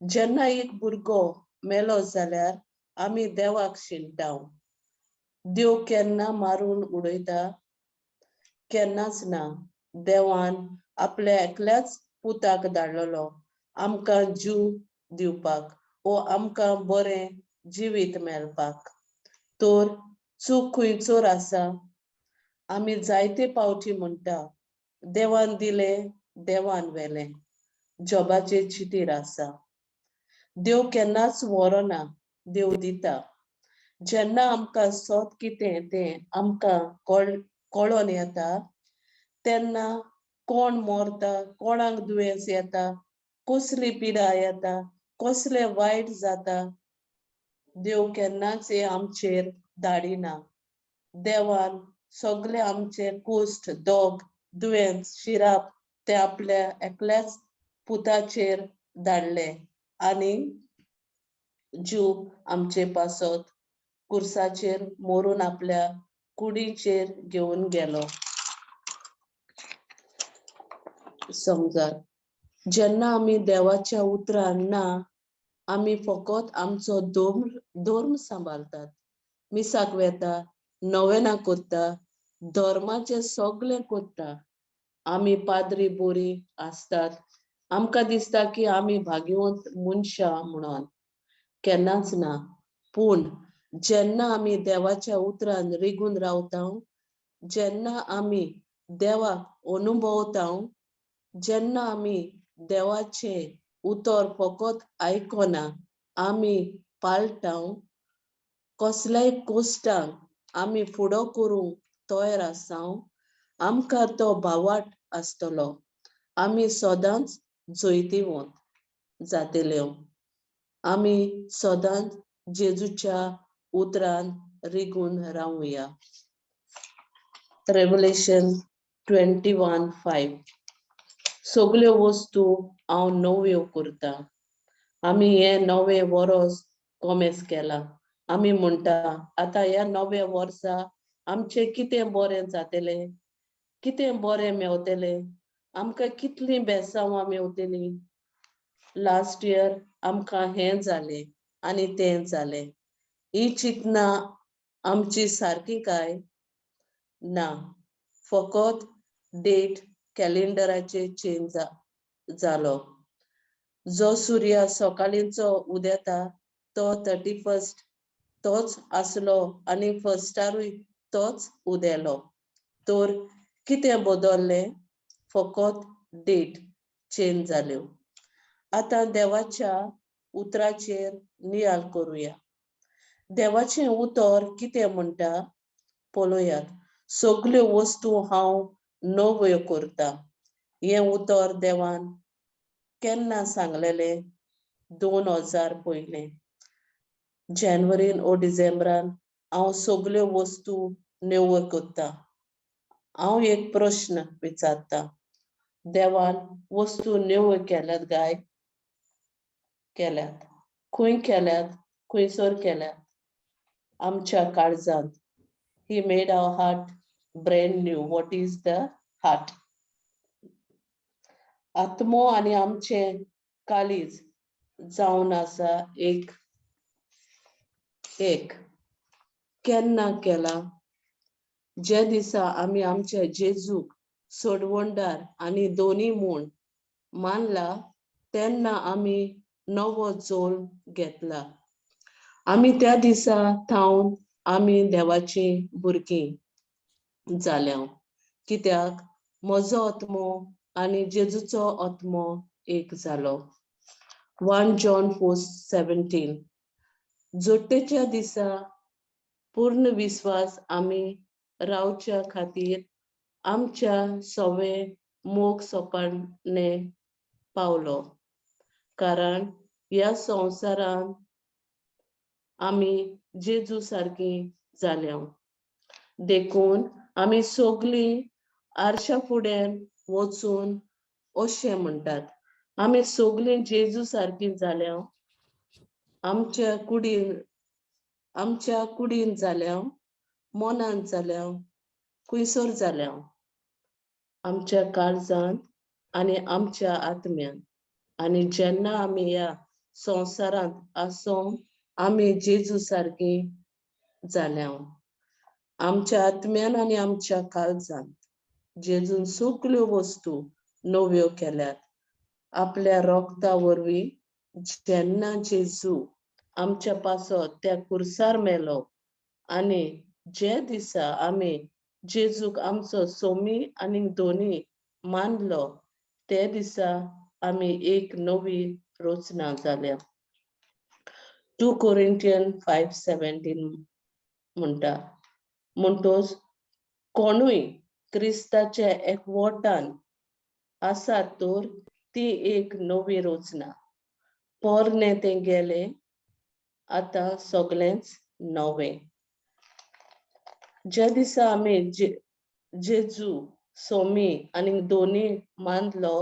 जेन्ना एक भुरगो मेलो जाल्यार आमी देवाक शिणटाव. देव केन्ना मारून उडयता? केन्नाच ना. देवान आपल्या एकल्याच पुताक धाडलेलो आमकां जीव दिवपाक वो आमकां बरें जिवीत मेळपाक. तर चूक खंयचोर आसा? आमी जायते पावटी म्हणटा, देवान दिलें देवान व्हेलें. जॉबाचे चिटीर आसा. देव केन्नाच व्हरना, देव दिता. जेन्ना आमकां सोत कितें तें आमकां कळोन येता, तेन्ना कोण मरता, कोणाक दुयेंस येता, कसली पिडा येता, कसलें वायट जाता, देव केन्नाच हे आमचेर धाडिना. देवान सगळे आमचे कुश्ट, दोग, दुयेंस, शिराप ते आपल्या एकल्याच पुताचेर धाडले आनी जीव आमचे पासत कुर्साचेर मरून आपल्या कुडीचेर घेवन गेलो. समजात, जेन्ना आमी देवाच्या उतरान ना, आमी फकत आमचो धर्म सांबाळतात, मिसाक वेता, नवेना करता, धर्माचें सगळें करता. आमी पाद्री बोरी आसतात, आमकां दिसता की आमी भाग्यवंत मनशां म्हणून. केन्नाच ना. पूण जेन्ना आमी देवाच्या उतरान रिगून रावता, जेन्ना आमी देवाक अनुभवता, जेन्ना आमी देवाचें उतर फकत आयकना, आमी पाळटा, कसल्याय कोश्टांक आमी फुडो करूंक तयार आसा, आमकां तो भावाट आसतलो. आमी सदांच जैतिवंत जातल्यो. आमी सदांच जेजूच्या उतरान रिगून रावया. रेवलेशन 21:5. सगल्यो वस्तू हांव नव्यो करता. आमी हें नवें वरोस कोमेस केलां. आमी म्हणटा आतां ह्या नव्या वर्सा आमचें कितें बरें जातलें, कितें बरें मेवतलें, आमकां कितलीं बेसांवां मेवतलीं. लास्ट इयर आमकां हें जालें आनी तें जालें. ही चिंतना आमची सारकी काय ना? फकत डेट कॅलेंडराचेर चेंज जालो. जो सुर्या सकाळींचो उदेता तो 31 तोच आसलो आनी फर्स्टारूय तोच उदेलो. तर कितें बदल्लें? फकत डेट चेंज जाल्यो. आतां देवाच्या उतराचेर नियाळ करुया. देवाचें उतर कितें म्हणटा पळोवयात. सगल्यो वस्तू हांव नव्यो करता. हें उतर देवान केन्ना सांगलेलें? 2000 पयलें जानेवारीन ओ डिसेंबरान हांव सगल्यो वस्तू नव्यो करता. हांव एक प्रश्न विचारता, देवान वस्तू नव्यो केल्यात गाय? केल्यात. खंय केल्यात? खंयसर केल्यात? आमच्या काळजांत. He made our heart brand new. What is the heart? आत्मो आनी आमचें काळीज जावन आसा एक एक. केन्ना केला? ज्या दिसा आमी आमच्या जेजूक सोडवणदार आनी दोनी म्हूण मानला तेन्ना आमी नवो जोल घेतला. आमी त्या दिसा थावन आमी देवाचीं भुरगीं जाल्या, कित्याक म्हजो आत्मो आनी जेजूचो आत्मो एक जालो. 1 John 4:17. जोडटेच्या दिसा पूर्ण विस्वास आमी रावच्या खातीर आमच्या सवे मोग सोपाने पावलो, कारण ह्या संवसारांत आमी जेजू सारकी जाल्या. देखून आमी सगळीं आरशा फुड्यान वचून अशें म्हणटात, आमी सगळीं जेजू सारकी जाल्या, आमच्या कुडीन जाल्या, मनान जाल्या, खुंयसर जाल्या, आमच्या काळजांत आनी आमच्या आत्म्यान. आनी जेन्ना आमी ह्या संवसारांत आसून आमी जेजू सारकी जाल्या, आमच्या आत्म्यान आनी आमच्या काळजांत जेजून सगल्यो वस्तू नव्यो केल्यात आपल्या रोगता वरवीं. जेन्ना जेजू आमच्या पासत त्या कुर्सार मेलो आनी जे दिसा आमी जेजूक आमचो सोमी आनी दोनी मानलो ते दिसा आमी एक नवी रचना जाल्या. 2 कोरिंटियन 5:17 म्हणटा, म्हणटोच कोणूय क्रिस्ताच्या एकवटान आसा तर ती एक नवी रचना, पोरणे तें गेलें, आतां सगळेंच नवें. ज्या दिसा आमी जेजू सोमी आनी दोनी मानलो,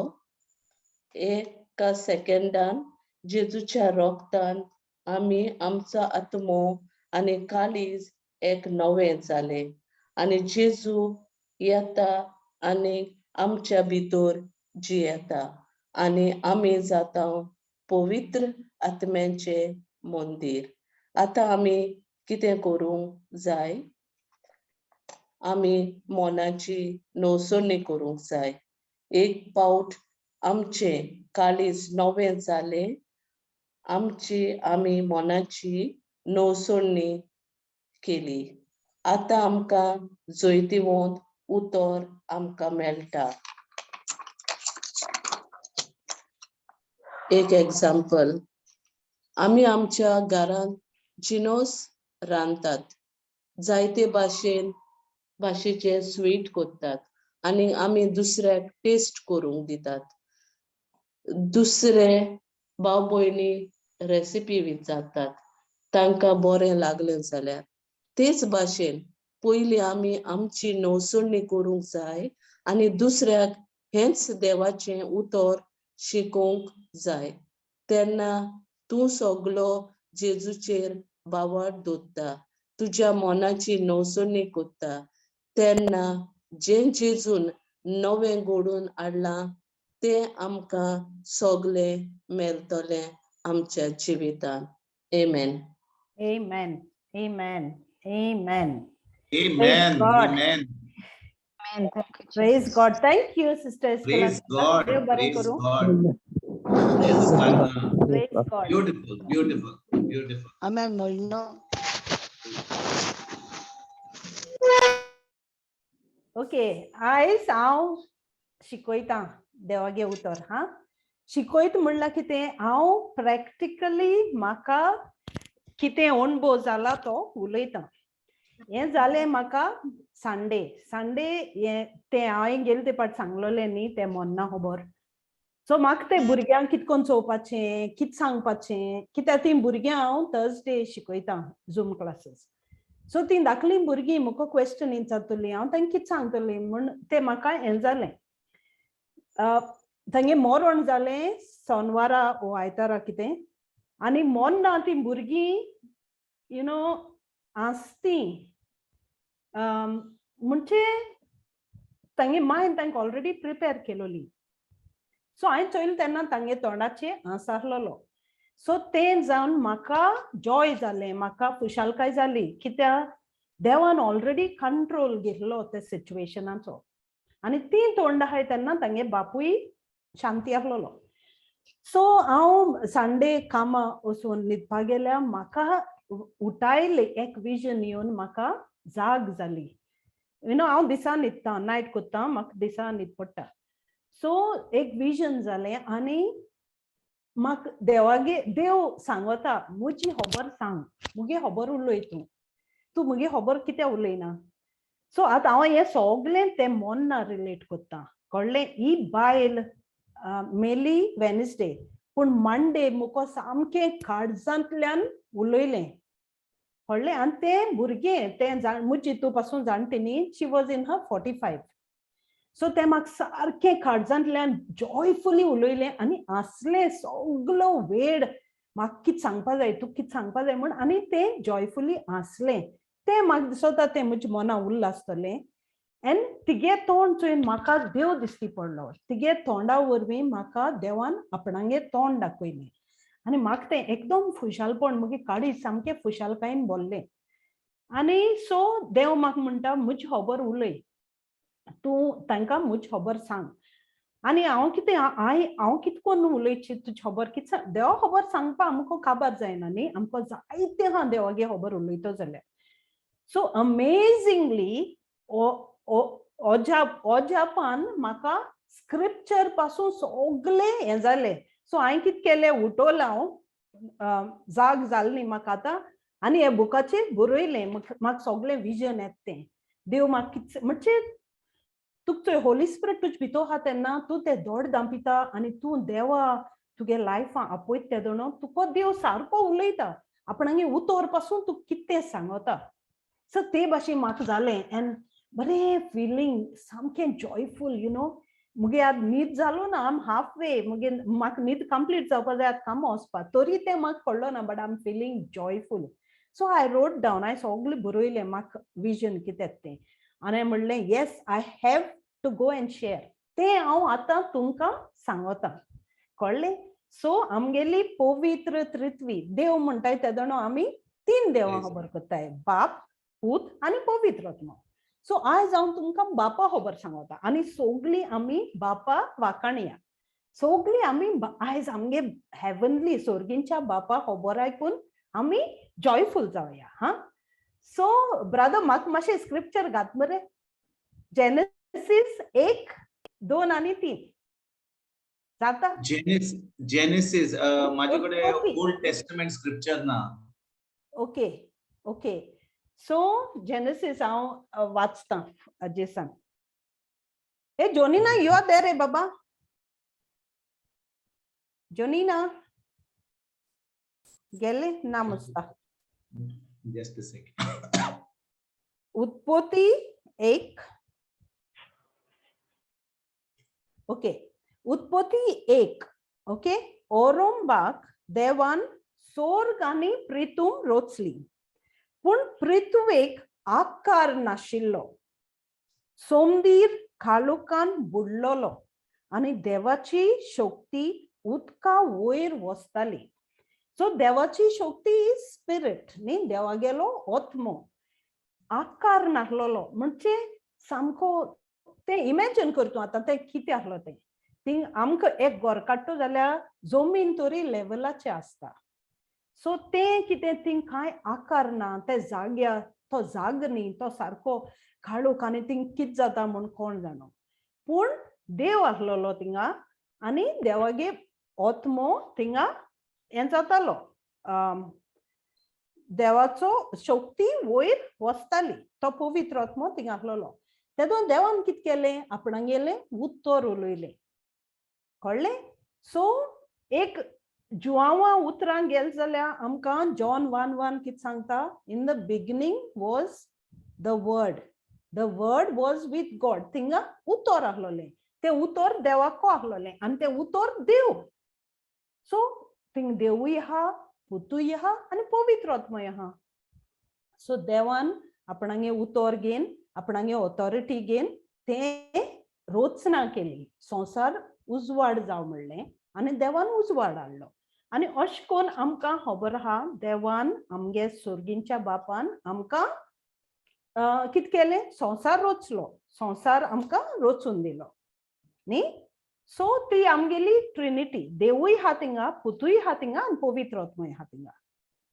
एका सेकंडान जेजूच्या रोगतान आमी आमचो आत्मो आनी काळीज एक नवें जालें आनी जेजू येता आनी आमच्या भितर जियेता आनी आमी जाता पवित्र आत्म्याचें मंदीर. आतां आमी कितें करूंक जाय? आमी मनाची नवसरणी करूंक जाय. एक पावट आमचें काळीज नवें जालें, आमची आमी मनाची नवसरणी केली, आतां आमकां जैतिवंत उतर आमकां मेळटा. एक एग्जाम्पल, आमी आमच्या घरांत जिनोस रांदतात, जायते भाशेन भाशेचे स्वीट करतात आनी आमी दुसऱ्याक टेस्ट करूंक दितात. दुसरे भाव भयणी रेसिपी विचारतात, तांकां बरें लागलें जाल्यार. तेच भाशेन पयलीं आमी आमची नवसरणी करूंक जाय आनी दुसऱ्याक हेंच देवाचें उतर शिकोवंक जाय. तेन्ना तूं सगलो जेजूचेर बावाट दवरता, तुज्या मनाची नवसरणी करता, तेन्ना जें जेजून नवें घडोवन हाडलां तें आमकां सगळें मेळटलें आमच्या जिवितांत. Amen. Amen. Amen. Amen. Amen. God. Amen. Amen. Thank you, Praise Jesus. God. Thank you, Sister Praise Escalante. God. देव बरें Praise करूं. God. Praise God. Praise God. Beautiful, beautiful, beautiful. Amen. Molino. Okay, आयज हांव शिकयतां देवागे उतर. हा, शिकयत म्हणल्यार कितें, हांव प्रॅक्टिकली म्हाका कितें अणभव जाला तो उलयतां. हें जालें म्हाका संडे. संडे हें तें हांवें गेले ते पाट सांगलोलें न्ही, तें मोन्ना खबर. सो म्हाका ते भुरग्यांक कित कोन्न चोवपाचें, कित सांगपाचें, कित्याक तीं भुरग्यां हांव थर्सडे शिकयतां झूम क्लासीस. सो तीं धाकलीं भुरगीं म्हाका क्वेश्चन विचारतलीं, हांव तांकां कितें सांगतलें म्हूण तें म्हाका हें जालें. तांगे मरण जालें सोनवारा वो आयतारा कितें, आनी मोन्ना तीं भुरगीं, you know, आसती म्हणजे तांगे मायन तांकां ऑलरेडी प्रिपेर केलोली. सो हांवें चोयलें तेन्ना तांगे तोंडाचे हांस आसलेलो. सो तें जावन म्हाका जॉय जालें, म्हाका खुशालकाय जाली, कित्याक देवान ऑलरेडी कंट्रोल घेतलो त्या सिच्युएशनाचो. आनी ती तोंड आहाय तेन्ना तांगे बापूय शांती आसलेलो. सो हांव संडे कामा वचून न्हिदपा गेल्या, म्हाका उठायले एक विजन येवन म्हाका जाग जाली. You know, हांव दिसा न्हिदता, नायट कोत्ता, म्हाका दिसा न्हीद पडटा. सो एक विजन जालें आनी म्हाका देवागे देव सांगता, म्हजी खबर सांग, मुगे खबर उलय तूं, तूं मुगे खबर कित्याक उलयना? सो आतां हांव हें सगलें तें मोन्ना रिलेट कोत्ता, कळ्ळें? ही बायल मेली वेनसडे, पूण मंडे मुको सामकें काळजांतल्यान उलयलें, कळ्ळें? आनी तें भुरगें तें जाण मुजी तूं पासून जाणटी न्ही, she was in her 45. So तें म्हाका सारकें काळजांतल्यान जॉयफुली उलयलें आनी हांसलें सगलो वेळ, म्हाका कितें सांगपा जाय, तूं कितें सांगपा जाय म्हूण, आनी तें जॉयफुली हांसलें. तें म्हाका दिसता तें म्हज्या मना उरलां आसतलें. एंड तिगे तोंड चोयन म्हाका देव दिश्टी पडलो. तिगे तोंडा वरवीं म्हाका देवान आपणागे तोंड दाखयलें आनी म्हाका तें एकदम खुशालपण, मुगे काळीज सामकें खुशालकायेन भरलें. आनी सो देव म्हाका म्हणटा, म्हजी खबर उलय तूं, तांकां म्हजी खबर सांग. आनी हांव कितें हांव कितें करून उलयची तुजी खबर? कितें देवा खबर सांगपा आमकां काबार जायना न्ही, आमकां जायतें आहा देवागे खबर उलयतो जाल्यार. सो अमेजिंगली ओजापान म्हाका स्क्रिप्चर पासून सगलें हें जालें. सो हांवें कितें केलें, उठोवलें हांव, जाग जाली न्ही म्हाका आतां, आनी हे बुकाचेर बरयलें. म्हाका सगलें विजन येता तें देव म्हाका कितें म्हणजे तुका चोय होली स्पिरिट तुज भितर आहा तेन्ना तूं ते दोड दांपिता आनी तूं देवा तुगे लायफां आपयता तेदोणो तुका देव सारको उलयता, आपणागे उतोर पासून तुका कितें सांगता. सो ते भाशेन म्हाका जालें एंड बरें फिलींग, सामकें जॉयफूल. You know, मुगे आतां न्हीद जालो ना, आम हाफ वे, मुगे म्हाका न्हीद कंप्लीट जावपा जाय आतां कामां वचपा, तरी तें म्हाका कळ्ळो ना, but I am feeling joyful. So I wrote down, हांवें सगळें बरयलें म्हाका विजन कितें तें, आनी हांवें म्हणलें, yes, I have to go and share. तें हांव आतां तुमकां सांगता, कळ्ळें? सो आमगेली पवित्र त्रित्वी देव म्हणटाय तेदोणो आमी तीन देवां खबर करताय, बाप, पूत आनी पवित्र आत्मो. सो आयज हांव तुमकां बापा खबर सांगता आनी सगळीं आमी बापा वाखाणया. सगळीं आमी आयज आमगे हेवनली सोर्गींच्या बापा खबर आयकून आमी जॉयफूल जावया. हा, सो ब्रदर, म्हाका मातशें स्क्रिप्चर घात मरे, जेनेसीस 1, 2 आनी 3 जाता? जेनेसिस, माझे कडे उत्पत्ती. ओल्ड टेस्टमेंट स्क्रिप्चर ना. ओके ओके, सो जेनेसीस हांव वाचतां जेसान. ए जोनिना, you are there रे बाबा? जोनिना गेले ना मुसता. Just a second. उत्पत्ती 1, ओके, उत्पत्ती 1, ओके. ओरोंबाक देवान सोर्ग आनी प्रितूम रोचली, पूण पृथ्वेक आकार नाशिल्लो, सोमदीर काळोखान बुडलोलो आनी देवाची शक्ती उदका वयर वसताली. सो देवाची शक्ती is spirit न्ही, देवागेलो आत्मो, आकार नासलेलो म्हणजे सामको तें इमॅजिन कर तूं आतां तें कितें आसलो तें. थिंग आमकां एक गोरकाडटो जाल्यार जमीन तरी लेवलाचें आसता. सो तें कितें थिंग कांय आकार ना, ते जाग्यार तो जाग न्ही, तो सारको काळोख आनी थिंग कितें जाता म्हूण कोण जाणो. पूण देव आसलेलो थिंगा आनी देवागे आत्मो थिंगा हें जातालो, देवाचो शक्ती वयर वसताली, तो पवित्र आत्मो थिंगा आसलेलो. तेदो देवान कितें केलें, आपणागेलें उत्तर उलयलें, कळ्ळें? सो एक जुआंवा उतरां गेल जाल्यार आमकां जॉन 1:1 कितें सांगता, in the beginning was the word, the word was with God. थिंगा उतर आसलोलें, तें उतर देवाको आसलोलें आनी तें उतर देव. सो थिंग देवूय आहा, पुतूय आहा आनी पवित्र आत्मोय आहा. सो देवान आपणागे उतर घेवन, आपणागे ऑथॉरिटी घेवन तें रचना केली. संवसार उजवाड जावं म्हणलें आनी देवान उजवाड हाडलो. आनी अशें करून आमकां खबर आहा, देवान आमगे सोर्गींच्या बापान आमकां कितें केलें, संवसार रचलो, संवसार आमकां रचून दिलो न्ही. सो ती आमगेली ट्रिनिटी, देवूय आहा थिंगा, पुतूय आहा थिंगा आनी पवित्र आत्मोय आहा थिंगा.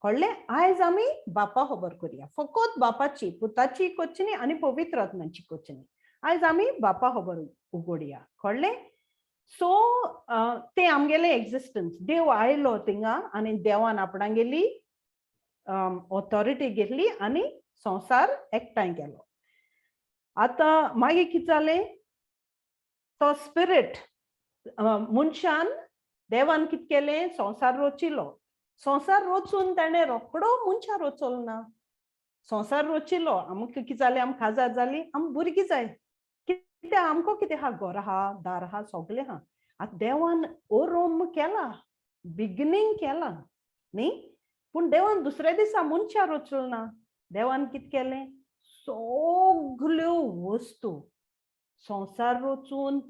कळ्ळें? आयज आमी बापा खबर करया, फकत बापाची, पुताची करची न्ही आनी पवित्र आत्म्याची करची न्ही. आयज आमी बापा खबर उगडया. कळ्ळें? सो तें आमगेलें एग्जिस्टन्स. देव आयलो थिंगा आनी देवान आपणागेली ऑथॉरिटी घेतली आनी संवसार एकठांय केलो. आतां मागीर कितें जालें, तो स्पिरीट मनशान देवान कितें केलें, संवसार रचिलो. संवसार रचून ताणें रोकडो मनशां रचलो ना, संवसार रचिलो. आमकां कितें जालें, आमकां काजार जाली, आमकां भुरगीं जाय. कित्याक आमकां कितें आहा, घर आहा, दार आहा, सगळें आहा. आतां देवान ओरोम केला, बिगनींग केला न्ही, पूण देवान दुसऱ्या दिसा मनशां रचलो ना. देवान कितें केलें, सगल्यो वस्तू संवसार रचून,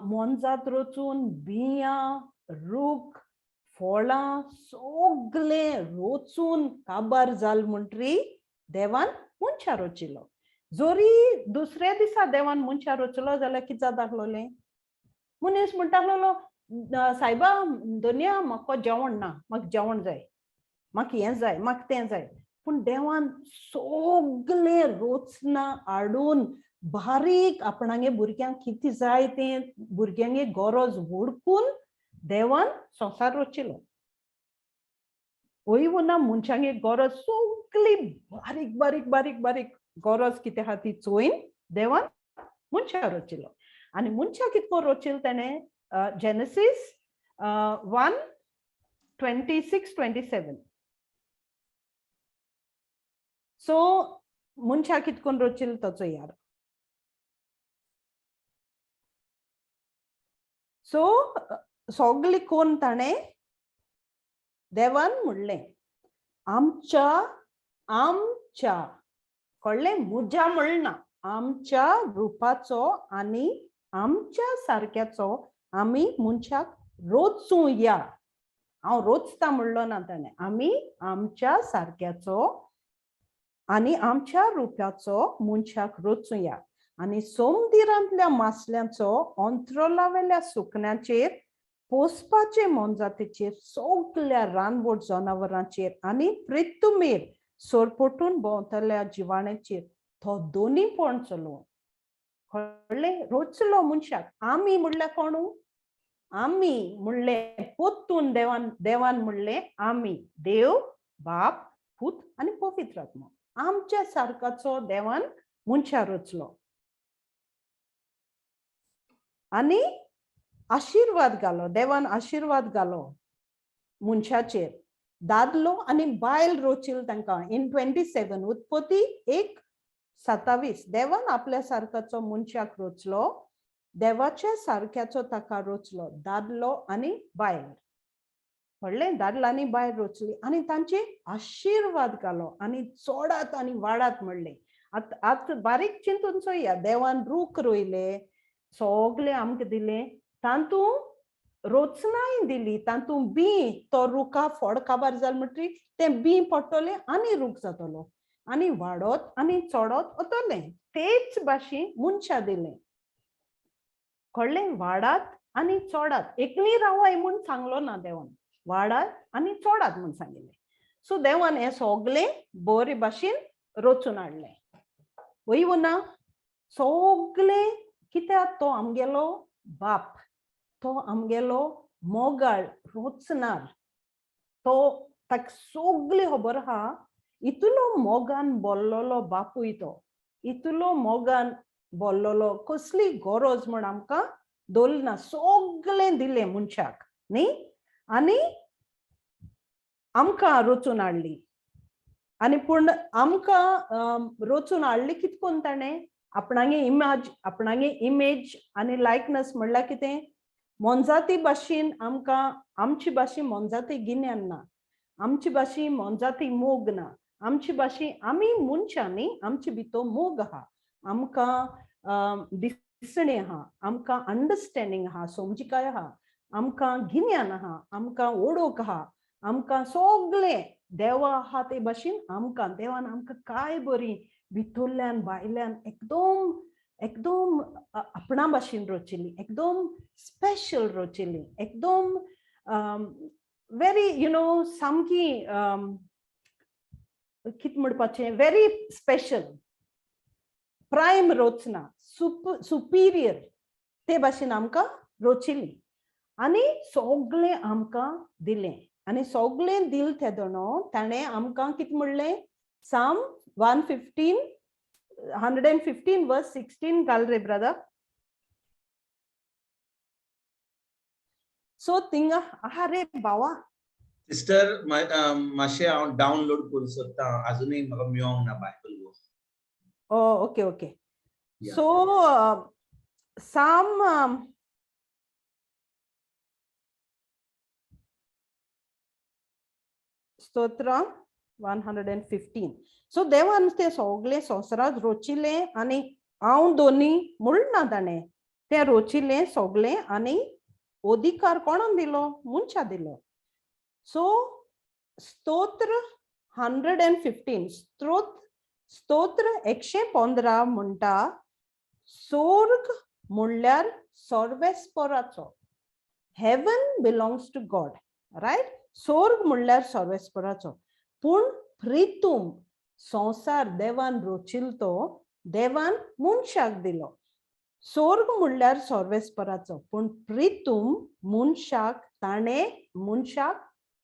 मोनजात रचून, बियां, रूख, फळां सगळें रचून काबार जाल म्हणटरी देवान मनशां रचिलो. जरी दुसऱ्या दिसा देवान मनशां रचलो जाल्यार कितें जाता आसलोलें, मनीस म्हणटा आसलोलो, सायबा दोनया म्हाका जेवण ना, म्हाका जेवण जाय, म्हाका हें जाय, म्हाका तें जाय. पूण देवान सगळें रचना हाडून बारीक आपणागे भुरग्यांक कितें जाय तें भुरग्यांगे गरज वळखून देवान संवसार रचिलो. वय ना मनशांगे गरज सगळी बारीक बारीक बारीक बारीक गरज कितें आहा ती चोयन देवान मनशां रचिलो. आनी मनशां कितें करून रचिलो तेणें, जेनेसीस 1:26-27. सो मनशां कितें करून रचिलो ताचो यार. सो सगळें कोण ताणें देवान म्हणलें, आमच्या आमच्या, कळ्ळें, म्हज्या म्हणना, आमच्या रुपाचो आनी आमच्या सारक्याचो आमी मनशाक रचुया. हांव रचता म्हणलो ना ताणें, आमी आमच्या सारक्याचो आनी आमच्या रुपाचो मनशाक रचुया. आनी सोमदिरांतल्या मासल्यांचो, अंत्रोलावेल्या सुकण्याचेर, पोसपाचे मोनजातीचेर, सगल्या रानवट जनावरांचेर आनी प्रितुमेर सोरपोटून भोंवतल्या जिवाण्याचेर तो दोनी पण चलोवं. कळ्ळें? रचलो मनशाक. आमी म्हणल्यार कोणू, आमी म्हणलें पोत्तून देवान, देवान म्हणलें आमी, देव बाप, पूत आनी पवित्र आत्मो, आमच्या सारकाचो देवान मनशाक रचलो आनी आशिर्वाद घालो. देवान आशिर्वाद घालो मनशाचेर. दादलो आनी बायल रचील तांकां. इन 27 उत्पत्ती 1:27 देवान आपल्या सारकाचो मनशाक रचलो, देवाच्या सारक्याचो ताका रचलो, दादलो आनी बायल. कळ्ळें? दादलो आनी बायल रचली आनी तांचे आशिर्वाद घालो आनी चोडात आनी वाडात म्हणलें. आतां आतां बारीक चिंतून चोया, देवान रूख रोयले, सगळे आमकां दिले, तातूंत रचनाय दिली, तातूंत बी, तो रुखा फळ काबार जाल म्हणटरी तें बी पडटलें आनी रूख जातलो आनी वाडत आनी चडत वतलें. तेच भाशेन मनशां दिलें. कळ्ळें? वाडात आनी चडात, एकली रावाय म्हूण सांगलो ना देवान, वाडात आनी चडात म्हूण सांगिल्लें. सो देवान हें सगळें बरे भाशेन रचून हाडलें. वय ना सगळें कित्याक, तो आमगेलो बाप, तो आमगेलो मोगाळ रचणार, तो ताका सगळें खबर आहा. इतलो मोगान बोल्लोलो बापूय तो, इतलो मोगान बोल्लोलो, कसली गरज म्हण आमकां दवरना, सगळें दिलें मनशाक न्ही, आनी आमकां रचून हाडली. आनी पूण आमकां रचून हाडली कितें करून ताणें, आपणागे इमेज, आपणागे इमेज आनी लायकनस म्हणल्यार कितें, मोनजाती भाशेन आमकां, आमची भाशेन मोनजाती गिन्यान ना, आमची भाशेन मोनजाती मोग ना, आमची भाशे आमी मनशां न्ही, आमचे भितर मोग आहा, आमकां दिसणें आहा, आमकां अंडरस्टँडींग आहा, समजिकाय आहा, आमकां गिन्यान आहा, आमकां ओडोक आहा, आमकां सगळें देवा आहा ते भाशेन आमकां देवान आमकां काय बरी भितरल्यान भायल्यान एकदम एकदम आपणा भाशेन रचिल्ली, एकदम स्पेशल रचिल्ली, एकदम वेरी you know सामकी कितें म्हणपाचें, व्हेरी स्पेशल प्रायम रचना, सुपिरियर ते भाशेन आमकां रचिल्ली आनी सगळें आमकां दिलें. आनी सगळें दिल तेदोणो ताणें आमकां कितें म्हणलें, Psalm 115 verse 16 घाल रे ब्रदर. सो थिंगा आहा रे भावा. सिस्टर, मातशें हांव डावनलोड करूंक सोदता, आजुनूय म्हाका मेळोंक ना Bible. Oh, okay okay. So Psalm स्तोत्र 115. सो देवान ते सगळे संवसारात रोचिले आनी हांव दोनी म्हणना ताणें ते रोचिले सगळे आनी अधिकार कोणाक दिलो, मनशा दिलो. सो स्तोत्र 115, स्तोत्र 115 म्हणटा, स्वर्ग म्हणल्यार सर्वेस्पराचो, heaven belongs to God, right. स्वर्ग म्हणल्यार सर्वेस्पराचो, पूण प्रितूम संवसार देवान रोचिल तो देवान मनशाक दिलो. स्वर्ग म्हणल्यार सर्वेस्पराचो, पूण प्रितूम मनशाक ताणें मनशाक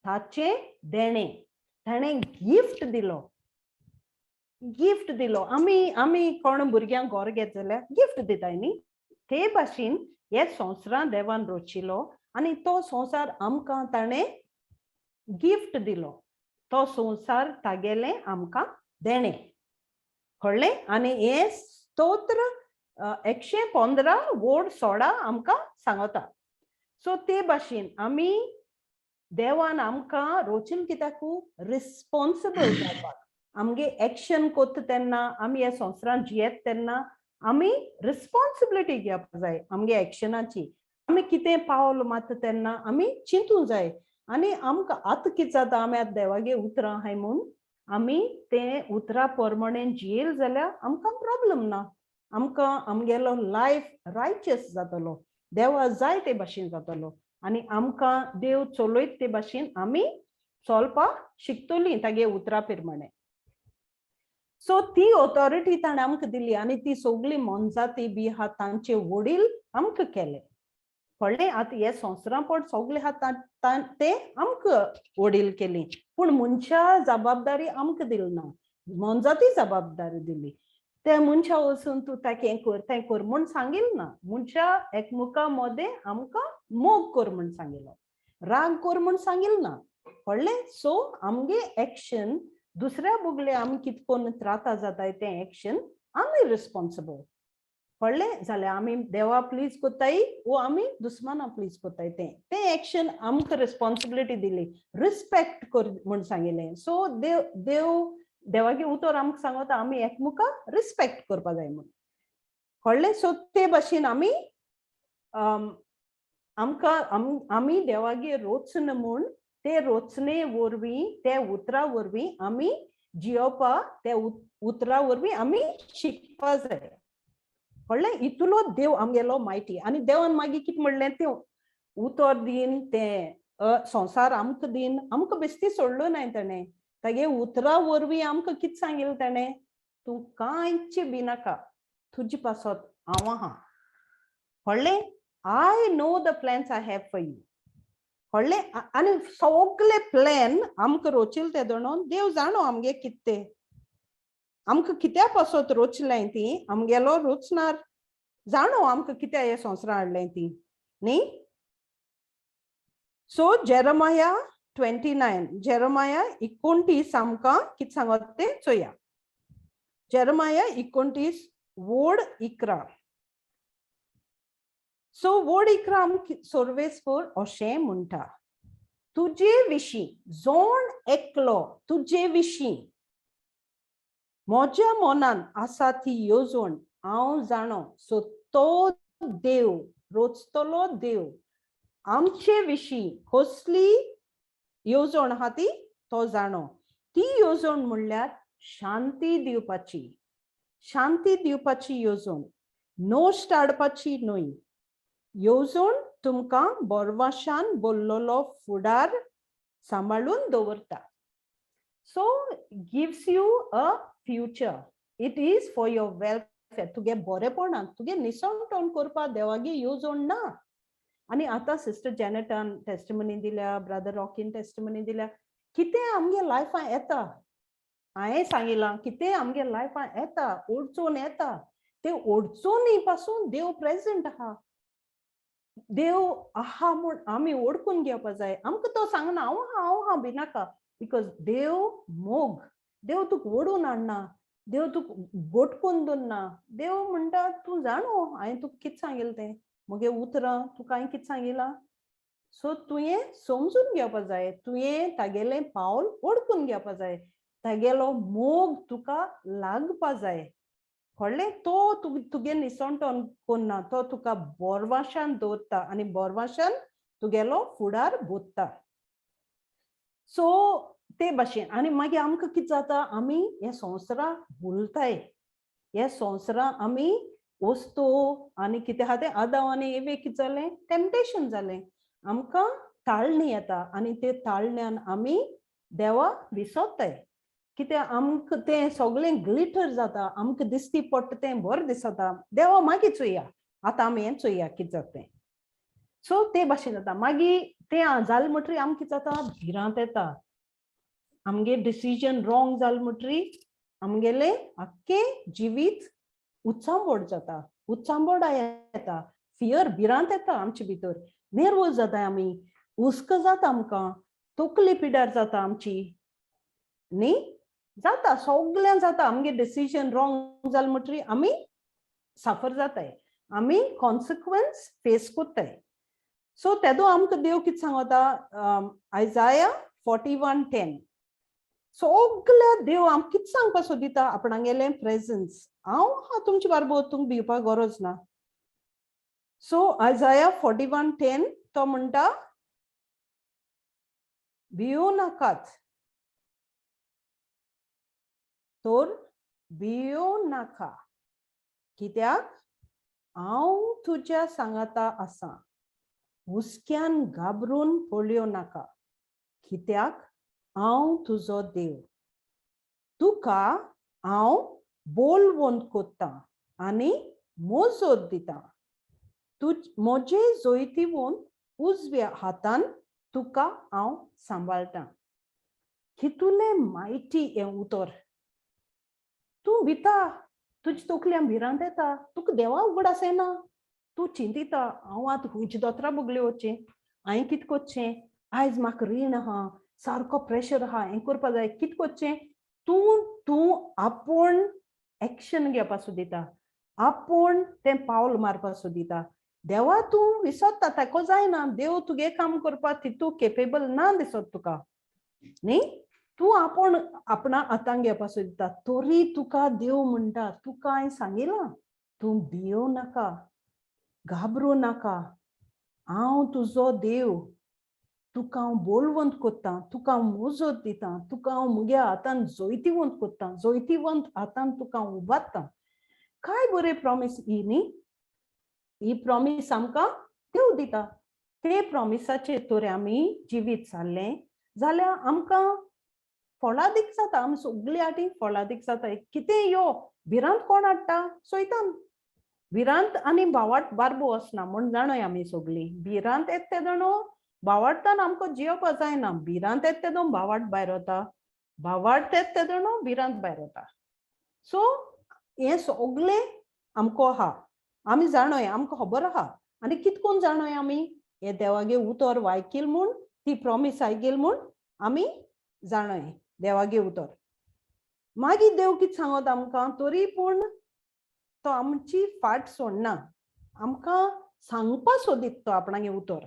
ताचें देणें, ताणें गिफ्ट दिलो, गिफ्ट दिलो. आमी आमी कोण भुरग्यांक घर घेत जाल्यार गिफ्ट दिताय न्ही, ते भाशेन हे संवसारान देवान रोचिलो आनी तो संवसार आमकां ताणें गिफ्ट दिलो, तो संवसार तागेलें आमकां देणें, कळ्ळें. आनी हें स्तोत्र 115 वोड 16 आमकां सांगता. सो ते भाशेन आमी देवान आमकां रोचिल कित्याकू रिस्पोन्सिबल जावपाक, आमगे एक्शन कोत्ता तेन्ना, आमी ह्या संवसारांत जियेत तेन्ना आमी रिस्पोन्सिबिलिटी घेवपाक जाय आमगे एक्शनाची. आमी कितें पावल मारता तेन्ना आमी चिंतूंक जाय आनी आमकां आतां कितें जाता, आमी आतां देवागे उतरां आहाय म्हूण आमी तें उतरां प्रमाणे जियेल जाल्यार आमकां प्रोब्लम ना, आमकां आमगेलो लायफ रायचस जातलो, देवा जाय ते भाशेन जातलो आनी आमकां देव चलयत ते भाशेन आमी चलपाक शिकतलीं तागे उतरां प्रमाणे. सो ती ऑथॉरिटी ताणें आमकां दिली आनी ती सगळी मोनजाती बी आहा तांचे वडील आमकां केले, कळ्ळें. आतां हे संवसारां पड सगळे आहा ते आमकां वडील केली, पूण मनशा जबाबदारी आमकां दिली ना, मोनजाती जबाबदारी दिली. ते मनशा वचून तूं ताका हें कर तें कर म्हूण सांगिल ना, मनशा एकमुका मदें आमकां मोग कर म्हूण सांगिलो, राग कर म्हूण सांगिल ना, कळ्ळें. सो आमगे एक्शन दुसऱ्या बुगले आमी कितें करून त्राता जाताय तें एक्शन आमी रिस्पोन्सिबल, कळ्ळें. जाल्यार आमी देवा प्लीज कोत्ताय वो आमी दुस्माना प्लीज कोत्ताय, तें तें एक्शन आमकां रिस्पोन्सिबिलिटी दिली, रिस्पेक्ट कर म्हूण सांगिलें. सो देव देव देवागे उतर आमकां सांगता आमी एकमुका रिस्पेक्ट करपा जाय म्हूण, कळ्ळें. सो ते भाशेन आमी आमकां आमी देवागे रोचन म्हूण ते रोचणे वरवीं ते उतरा वरवीं आमी जियोवपा, ते उतरा वरवीं आमी शिकपा जाय, कळ्ळें. इतलो देव आमगेलो मायटी आनी देवान मागीर कितें म्हणलें, तें उतर दीन तें संवसार आमकां दीन, आमकां बेश्टी सोडलो नाय ताणें, तागे उतरा वरवीं आमकां कितें सांगिल्लें ताणें, तूं कांयच बी नाका, तुजे पासत हांव आहा, कळ्ळें. I know the plans I have for you, कळ्ळें. आनी सगळे प्लॅन आमकां रोचिल ते दोणोन देव जाणो आमगे कितें तें, आमकां कित्या पासत रोचलें ती, आमगेलो रोचणार जाणो आमकां कित्या हे संवसारां हाडलें ती न्ही. सो जेरमाया 29, जेरमाया 29 आमकां कितें सांगत तें चोया. जेरमाया 29 वोड 11. सो वोड 11 आमकां सर्वेस्पर अशें म्हणटा, तुजे विशीं जोण एकलो तुजे विशीं म्हज्या मनान आसा ती येवजण हांव जाणो. सो तो देव रोचतलो देव आमचे विशीं कसली येवजण आहा ती तो जाणो. ती येवजण म्हणल्यार शांती दिवपाची, शांती दिवपाची येवजण, नश्ट हाडपाची न्हय. येवजण तुमकां बोरवाशान बोल्लोलो फुडार सांबाळून दवरता. So gives you a future. It is for your welfare. तुगे बरेपणाक, तुगे निसणटण करपाक देवागे येवजण ना. आनी आतां सिस्टर जॅनेटान टेस्टिमनी दिल्या, ब्रदर रॉकीन टेस्टिमनी दिल्या, कितें आमगे लायफान येता, हांवें सांगिलां कितें आमगे लायफान येता, अडचण येता, ते अडचणी पासून देव प्रेजंट आहा, देव आहा म्हूण आमी ओडकून घेवपा जाय. आमकां तो सांगना हांव आहा, हांव आहा भिनाका, because देव मोग, देव तुका ओडून हाडना, देव तुका गोटकून दवरना. देव म्हणटा तूं जाणो हांवें तुका कितें सांगिल्लें तें, म्हगे उतरां तुका हांवें कितें सांगिलां. सो तुवें समजून घेवपा जाय, तुवें तागेलें पावल ओडकून घेवपा जाय, तागेलो मोग तुका लागपा जाय. कळ्ळें? तो तुगे निसणटण कोन्ना, तो तुका बोरवाशान दवरता आनी बोरवाशान तुगेलो फुडार बोत्ता. सो ते भाशेन आनी मागीर आमकां कितें जाता, आमी हे संवसारा भुलताय, हे संवसारा आमी वस्तू आनी कितें आहा तें आदाव आनी एवेक कितें जालें, टेम्पटेशन जालें, आमकां ताळणी येता आनी ते ताळण्यान आमी देवा विसरताय. कित्याक आमकां तें सगळें ग्लिटर जाता, आमकां दिसती पडटा तें बरें दिसता, देवा मागीर चोया, आतां आमी हें चोया कितें जाता तें. सो ते भाशेन जाता. मागीर तें जालें म्हणटरीर आमकां कितें जाता, भिरांत येता, आमगे डिसिजन रॉंग जालें म्हणटरीर आमगेलें आख्खें जिवीत उचांबोड जाता, उचांबोडा येता, फियर भिरांत येता आमचे भितर, नेर्वोज जाता आमी, हुस्को जाता आमकां, तकली पिड्यार जाता आमची न्ही, जाता सगळ्यां जाता. आमगे डिसिजन रॉंग जालें म्हणटरीर आमी साफर जाताय, आमी कॉन्सिक्वन्स फेस कोत्ताय. सो तेदो आमकां देव कितें सांगता, आयजाया 41:10, सगळ्या देव आमकां कितें सांगपा सोदिता, आपणागेलें प्रेजन्स, हांव आहा तुमचे बारबोर, तुमकां भिवपाक गरज ना. सो आयजाया 41:10 तो म्हणटा, भियो नाकात, तर भियो नाका, कित्याक हांव तुज्या सांगाता आसा, हुस्क्यान घाबरून पळयो नाका, कित्याक हांव तुजो देव, तुका हांव बोलवंत कोत्तां आनी मोजोत दितां, तुज म्हजे जैतिवंत उजव्या हातान तुका हांव सांबाळटां. कितुलें मायटी हें उतर. तूं भिता, तुजे तकल्यान भिरांत येता, तुका देवा उगडास येना, तूं चिंतिता हांव आतां खंयच्या दोतोरा बगले वचचें, हांवें कितें करचें, आयज म्हाका रीण आहा, सारको प्रेशर आहा, हें करपा जाय, कितें करचें. तूं तूं आपूण एक्शन घेवपा सोदिता, आपूण तें पावल मारपा सोदिता. देवा तूं विसरता, ताका जायना, देव तुगे काम करपाक तितू केपेबल ना दिसत तुका न्ही, तूं आपूण आपणा हातान घेवपा सोदिता. तरी तुका देव म्हणटा, तुका हांवें सांगिलां, तूं भियोव नाका, घाबरूं नाका, हांव तुजो देव, तुका हांव बोलवंत कोत्तां, तुका हांव मोजोत दितां, तुका हांव म्हज्या हातान जैतिवंत कोत्तां, जैतिवंत हातान तुका हांव उबारतां. काय बरें प्रॉमीस ही न्ही, ही प्रॉमीस आमकां देव दिता. ते प्रॉमिसाचेर तर आमी जिवीत चाललें जाल्यार आमकां फळादीक जाता, आमी सगळी आटी फळादीक जाता. कितें यो भिरांत कोण हाडटा, सैतान. भिरांत आनी भावाट बारबो आसना म्हूण जाणोय आमी सगळीं. भिरांत येता तेदोणो भावार्तान आमकां जियोवपा जायना, भिरांत येता तेदोण भावार्त भायर वता, भावार्त येता तेदोणो भिरांत भायर वता. सो हें सगळें आमकां आहा, आमी जाणोय, आमकां खबर आहा. आनी कित कोन जाणोय आमी, हे देवागे उतर वायकील म्हूण, ती प्रॉमीस आयकील म्हूण आमी जाणोय देवागे उतर. मागीर देव कितें सांगत आमकां, तरी पूण तो आमची फाट सोडना, आमकां सांगपा सोदीत तो आपणागे उतर.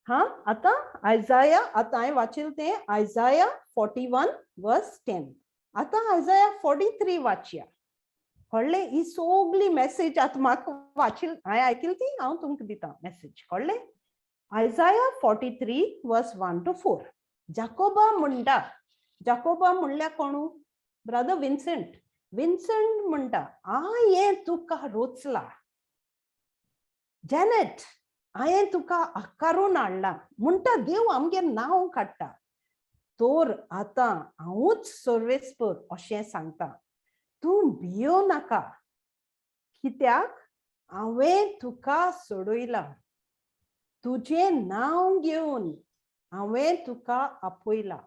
हा आतां आयजाया, आतां हांवें वाचिल्लें तें आयजाया 41 verse 10. आतां आयजाया 43 वाचया. कळ्ळें? ही सगली मॅसेज आतां म्हाका वाचिल, हांवें आयकिल ती हांव तुमकां दिता मॅसेज. कळ्ळें? आयजाया 43 वर्स 1 to 4. जाकोबा म्हणटा, जाकोबा म्हणल्यार कोणू? ब्रदर विन्संट. विन्संट म्हणटा, हांवें तुका रोचला. जॅनेट, हांवें तुका आकारून हाडला. म्हणटा देव आमगे नांव काडटा. तर आतां हांवूच सर्वेस्पर अशें सांगता, तूं भियो नाका, कित्याक हांवें तुका सोडयला. तुजें नांव घेवन हांवें तुका आपयला.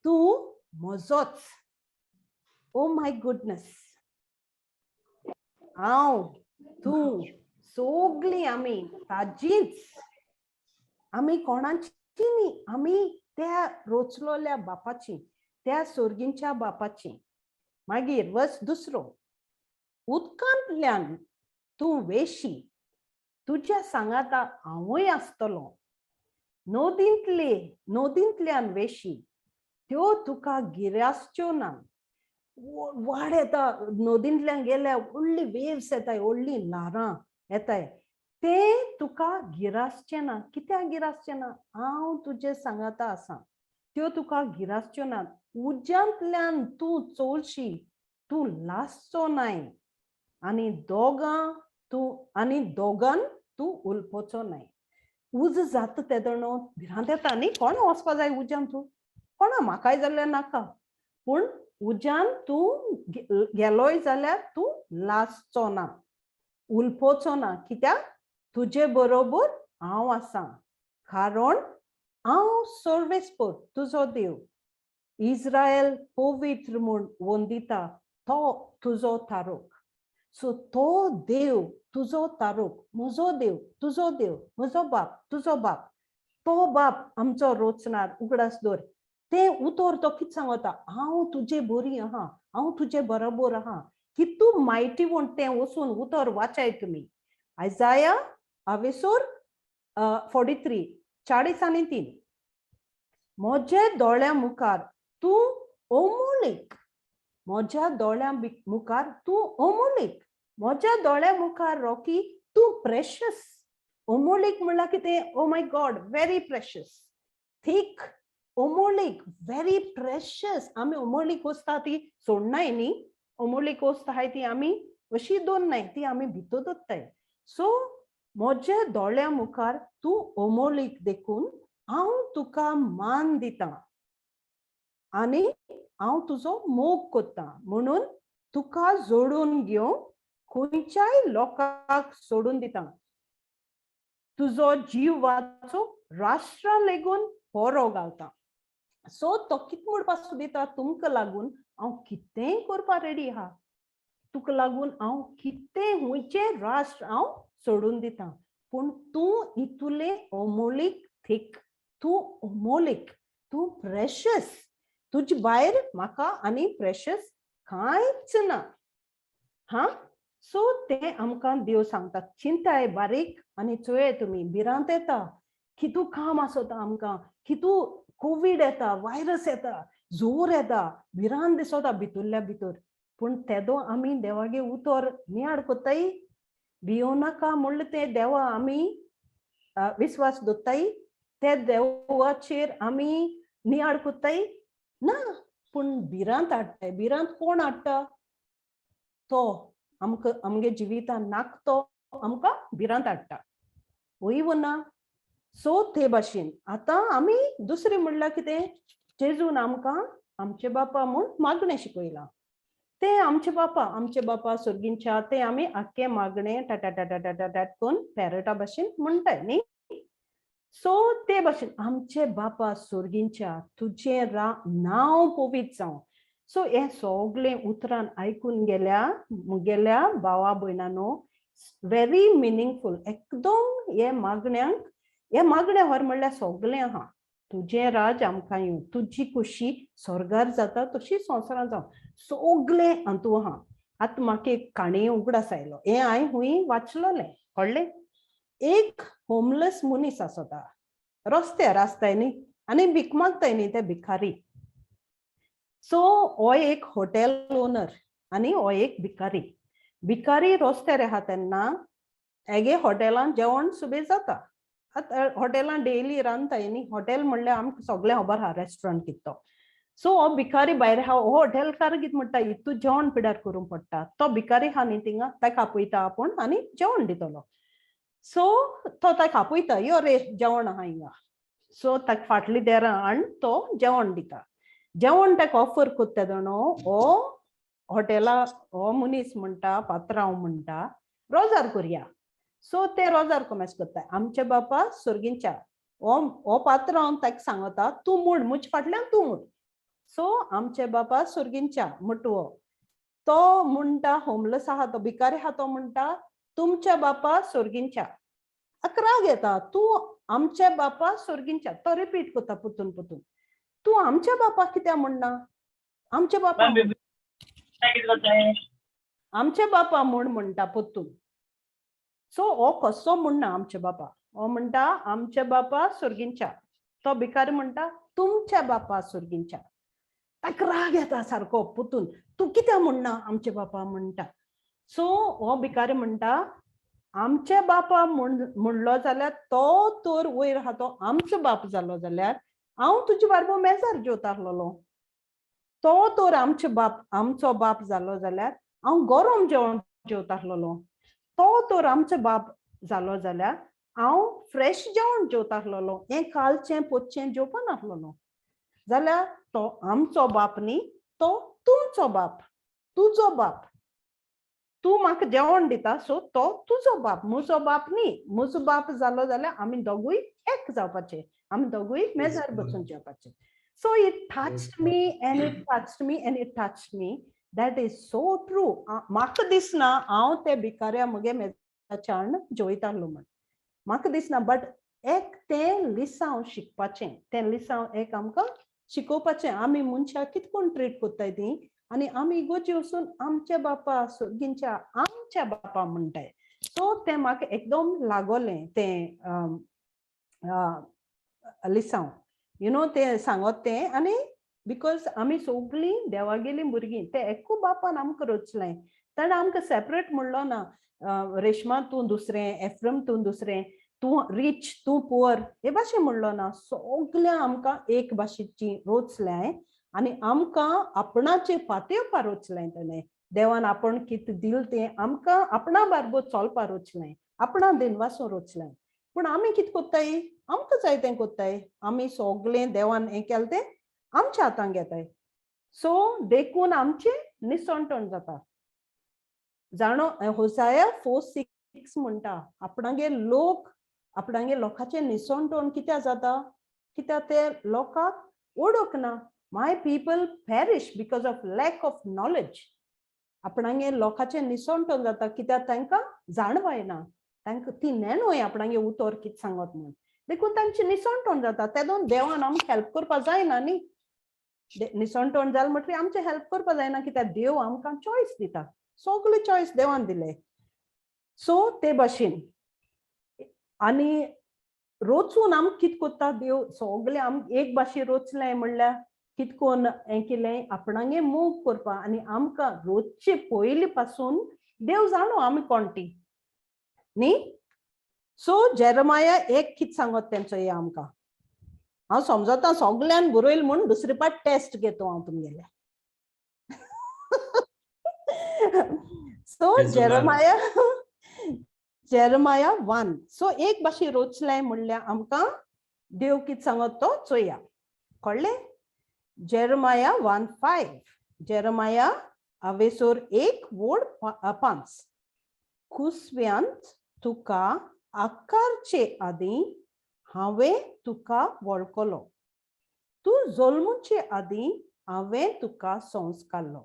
तूं म्हजोच. ओ my goodness! हांव, तूं, सगळीं आमी ताजीच. आमी कोणाची न्ही, आमी त्या रोचलोल्या बापाची, त्या सोर्गींच्या बापाची. मागीर वस दुसरो, उदकांतल्यान तूं वेशी, तुज्या सांगाता हांवूय आसतलो. नदींतले, नदींतल्यान वेशी, त्यो तुका गिरासच्यो ना. वाड येता, नदींतल्यान गेल्यार व्हडली वेव्स येताय, व्हडली ल्हारां येताय, ते तुका गिरासचें ना. कित्याक गिरासचें ना? हांव तुजे सांगाता आसा. त्यो तुका गिरासच्यो ना. उज्यांतल्यान तूं चलशी, तूं लासचो नाय आनी दोगां तूं आनी दोगान तूं उलपोचो नाय. उजो जाता तेदो भिरांत येता न्ही. कोण वचपा जाय उज्यान? तूं कोणा म्हाकाय जाल्यार नाका. पूण उज्यान तूं गेलोय जाल्यार तूं लासचो ना, उलपोचो ना, कित्याक तुजे बरोबर हांव आसा. कारण हांव सर्वेस्पर तुजो देव, इस्रायल पवित्र म्हूण वंदिता तो तुजो तारोक. सो तो देव तुजो तारोक, म्हजो देव, तुजो देव, म्हजो बाप, तुजो बाप, तो बाप आमचो रोचणार. उगडास दवर, तें उतर तो कितें सांगता? हांव तुजे बरी आहा, हांव तुजे बरोबर आहा. कितू म्हायती म्हूण तें वचून उतर वाचाय तुमी. आयजाया आवेसोर 43, 40 आनी 3. म्हजे दोळ्या मुखार तूं अमोलीक. म्हज्या दोळ्यां मुखार तूं अमोलीक. म्हज्या दोळ्या मुखार, रॉकी, तूं प्रेशस. अमोलीक म्हणल्यार कितें? Oh my God, very precious, thick. अमोलीक, व्हेरी प्रेशस. आमी अमोलीक वस्त आहा ती सोडनाय न्ही. अमोलीक वस्त आहाय ती आमी अशी दवरनाय, ती आमी भितर दवरताय. सो म्हज्या दोळ्या मुखार तूं अमोलीक, देखून हांव तुका मान दिता आनी हांव तुजो मोग करता. म्हणून तुका जोडून घेवन खंयच्याय लोकांक सोडून दिता. तुजो जीव वाचो राष्ट्रा लेगून बरो घालता. सो तो कित म्हणपा दिता? तुमकां लागून हांव कितेंय करपा रेडी आहा. तुका लागून हांव कितें, खंयचें राष्ट्र हांव सोडून दिता. पूण तूं इतुलें अमोलीक थीक, तूं अमोलीक, तूं प्रेशस. तुजे भायर म्हाका आनी प्रेशस कांयच ना. हा, सो तें आमकां देव सांगता. चिंताय बारीक आनी चोय तुमी, भिरांत येता. कितू काम आसता आमकां, कितू कोवीड येता, वायरस येता, जोर येता, भिरांत दिसता भितरल्या भितर. पूण तेदो आमी देवागे उतर नियाळ कोत्ताय. भियों नाका म्हणलें तें देवा आमी विस्वास दवरताय. ते देवाचेर आमी नियाळ कोत्ताय ना, पूण भिरांत हाडटाय. भिरांत कोण हाडटा? तो आमकां आमगे जिवितान नाक तो आमकां भिरांत हाडटा, वय वो ना? सो ते भाशेन आतां आमी दुसरें म्हणल्यार कितें? जेजून आमकां आमचे बापा म्हूण मागणें शिकयलां. तें आमचे बापा, आमचे बापा सोर्गींच्या, तें आमी आख्खें मागणें टाटा टाटा टाटा टाट करून पॅरटा भाशेन म्हणटाय न्ही. सो ते भाशेन, आमचे बापा सोर्गींच्या, तुजें रा नांव पवित्र जावं. सो हें सगळें उतरान आयकून गेल्या मुगेल्या भावा भयणानो, व्हेरी मिनींगफूल एकदम. हे मागण्यांक, हे मागण्या व्हर म्हणल्यार सगळें आहा. तुजें राज आमकां येवं, तुजी खुशी स्वर्गार जाता तशी संवसारांत जावं, सगळें हातूं आहा. आतां म्हाका एक काणी उगडास आयलो. हें हांवें हुंय वाचलोलें. कळ्ळें? एक होमलेस मनीस आसता, रस्त्यार आसताय न्ही आनी भीक मागताय न्ही ते भिकारी. सो हो एक हॉटेल ओनर आनी हो एक भिकारी. भिकारी रस्त्यार आहा तेन्ना हेगे हॉटेलान जेवण सुबेज जाता. आतां हॉटेलान डेली रांदताय न्ही, हॉटेल म्हणल्यार आमकां सगळें खबर आहा रेस्टॉरंट कितें तो. सो हो भिकारी भायर आहा, हो हॉटेलकार कितें म्हणटा, इतू जेवण पिड्यार करूंक पडटा. तो भिकारी आहा न्ही थिंगा, ताका आपयता आपूण आनी जेवण दितलो. सो तो ताका आपयता, यो रे जेवण आहा हिंगा. सो ताका फाटली देरां हाडून तो जेवण दिता. जेवण ताका ऑफर करता तेन्ना हो हॉटेला हो मनीस म्हणटा, पात्रांव म्हणटा, रोजार करया. सो ते रोजार कोमेस करता, आमच्या बापा सोर्गींच्या. हो हो पात्रांव ताका सांगता, तूं म्हूण, म्हजे फाटल्यान तूं म्हूण. सो आमचे बापा सोर्गींच्या म्हटवो तो म्हणटा, होमलस आहा तो, भिकारी आहा तो म्हणटा, तुमच्या बापा सोर्गींच्या. राग येता, तूं आमच्या बापा सोर्गींच्या, तो रिपीट करता पुतून पुतून, तूं आमच्या बापा कित्याक म्हणना, आमच्या बापा, आमच्या बापा म्हूण म्हणटा पुतून. सो हो कसो म्हणना आमच्या बापा, हो म्हणटा आमच्या बापा सोर्गींच्या. तो भिकारी म्हणटा तुमच्या बापा सोर्गींच्या. ताका राग येता सारको पुतून, तूं कित्याक म्हणना आमच्या बापा म्हणटा. सो हो भिकारी म्हणटा, आमच्या बापा म्हणलो जाल्यार तो तर वयर आहा तो आमचो बाप जालो जाल्यार हांव तुजे बारबो मेजार जेवता आसलेलो. तो तर आमचो बाप, आमचो बाप जालो जाल्यार हांव गरम जेवण जेवता आसलेलो. तो तर आमचो बाप जालो जाल्यार हांव फ्रेश जेवण जेवता आसलेलो, हें कालचें पोतचें जेवपा नासलेलो. जाल्यार तो आमचो बाप न्ही, तो तुमचो बाप, तुजो बाप. तूं म्हाका जेवण दिता, सो तो तुजो बाप, म्हजो बाप न्ही. म्हजो बाप जालो जाल्यार आमी दोगूय एक जावपाचे, आमी दोगूय मेजार बसून जेवपाचे. So it touched me and it touched me and it touched me. That is so true. म्हाका दिसना हांव ते भिकाऱ्या म्हगे मेजाच्यान जेवयतालो म्हण, म्हाका दिसना. बट एक तें लिसांव शिकपाचें, तें लिसांव एक आमकां शिकोवपाचें, आमी मनशाक कितें करून ट्रीट करताय ती. आनी आमी इगोर्जी वचून आमच्या बापा सोर्गींच्या, आमच्या बापा म्हणटाय. सो तें म्हाका एकदम लागोलें तें लिसांव, you know, तें सांगत तें. आनी because आमी सगळीं देवागेलीं भुरगीं, ते एकू बापान आमकां रचलें, ताणें आमकां सेपरेट म्हणलो ना, रेशमा तूं दुसरें, एफ्रम तूं दुसरें, तूं रिच तूं पुअर, हे भाशेन म्हणलो ना. सगळ्यां आमकां एक भाशेची रचलें आनी आमकां आपणाचे पातयेवपा रचलें ताणें. देवान आपण कितें दिल तें आमकां आपणा बारबोर चलपा रचलें, आपणा दिनवासून रचलें. पूण आमी कितें करताय, आमकां जाय तें करताय. आमी सगळें देवान हें केलें तें आमच्या हातान घेताय. सो देखून आमचें निसणटण जाता. जाणो, होसाया 4:6 म्हणटा, आपणागे लोक, आपणागे लोकांचें निसणटण कित्याक जाता, कित्याक ते लोकांक ओडक ना. My people perish because of lack of knowledge. आपणागे लोकांचें निसणटण जाता कित्याक तांकां जाणवाय ना, तांकां ती नेणोय आपणागे उतर कितें सांगत म्हूण, देखून तांचें निसणटण जाता. तेदोन देवान आमकां हेल्प करपा जायना न्ही. निसणटण जालें म्हटल्यार आमचें हेल्प करपा जायना, कित्याक देव आमकां चॉयस दिता, सगळे चॉयस देवान दिले. सो ते भाशेन आनी रोचून आम कितें करता, देव सगळे आम एक भाशेन रोचलें म्हणल्यार कितें करून हें केलें, आपणागे मोग करपा. आनी आमकां रोजचे पयलीं पासून देव जाणो आमी कोण ती न्ही. सो जेरमाया एक कितें सांगत तेंचो हे आमकां, हांव समजता सगळ्यान बरयल म्हूण दुसरे पाट टेस्ट घेतो हांव तुमगेले. So Jeremiah 1. सो एक भाशेन रोचलें म्हणल्यार आमकां देव कितें सांगत तो चोया, कळ्ळें? Jeremiah 1:5, Jeremiah अवेसोर 1:5. कुसव्यांत तुका आकारचे आदीं हांवें तुका वळखलो, तूं जल्मुचे आदीं हांवें तुका संस्कारलो,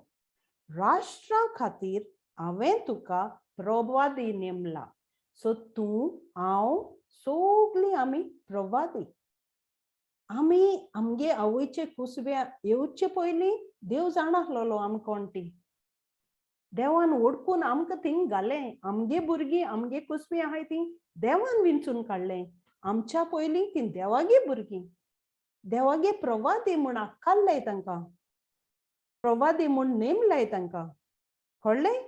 राष्ट्रा खातीर हांवें तुका प्रवादी नेमला. सो तूं हांव सगळीं आमी प्रवादी. आमी आमगे आवयचे कुसव्या येवचे पयलीं देव जाणा आसलेलो आमी कोण ती. देवान ओडकून आमकां थिंग घालें, आमगे भुरगीं आमगे कुसवी आहाय ती देवान विंचून काडलें. आमच्या पयलीं ती देवागे भुरगीं, देवागे प्रवादी म्हूण आकाल्ले तांकां. प्रवादी म्हूण नेमलाय तांकां. कळ्ळें?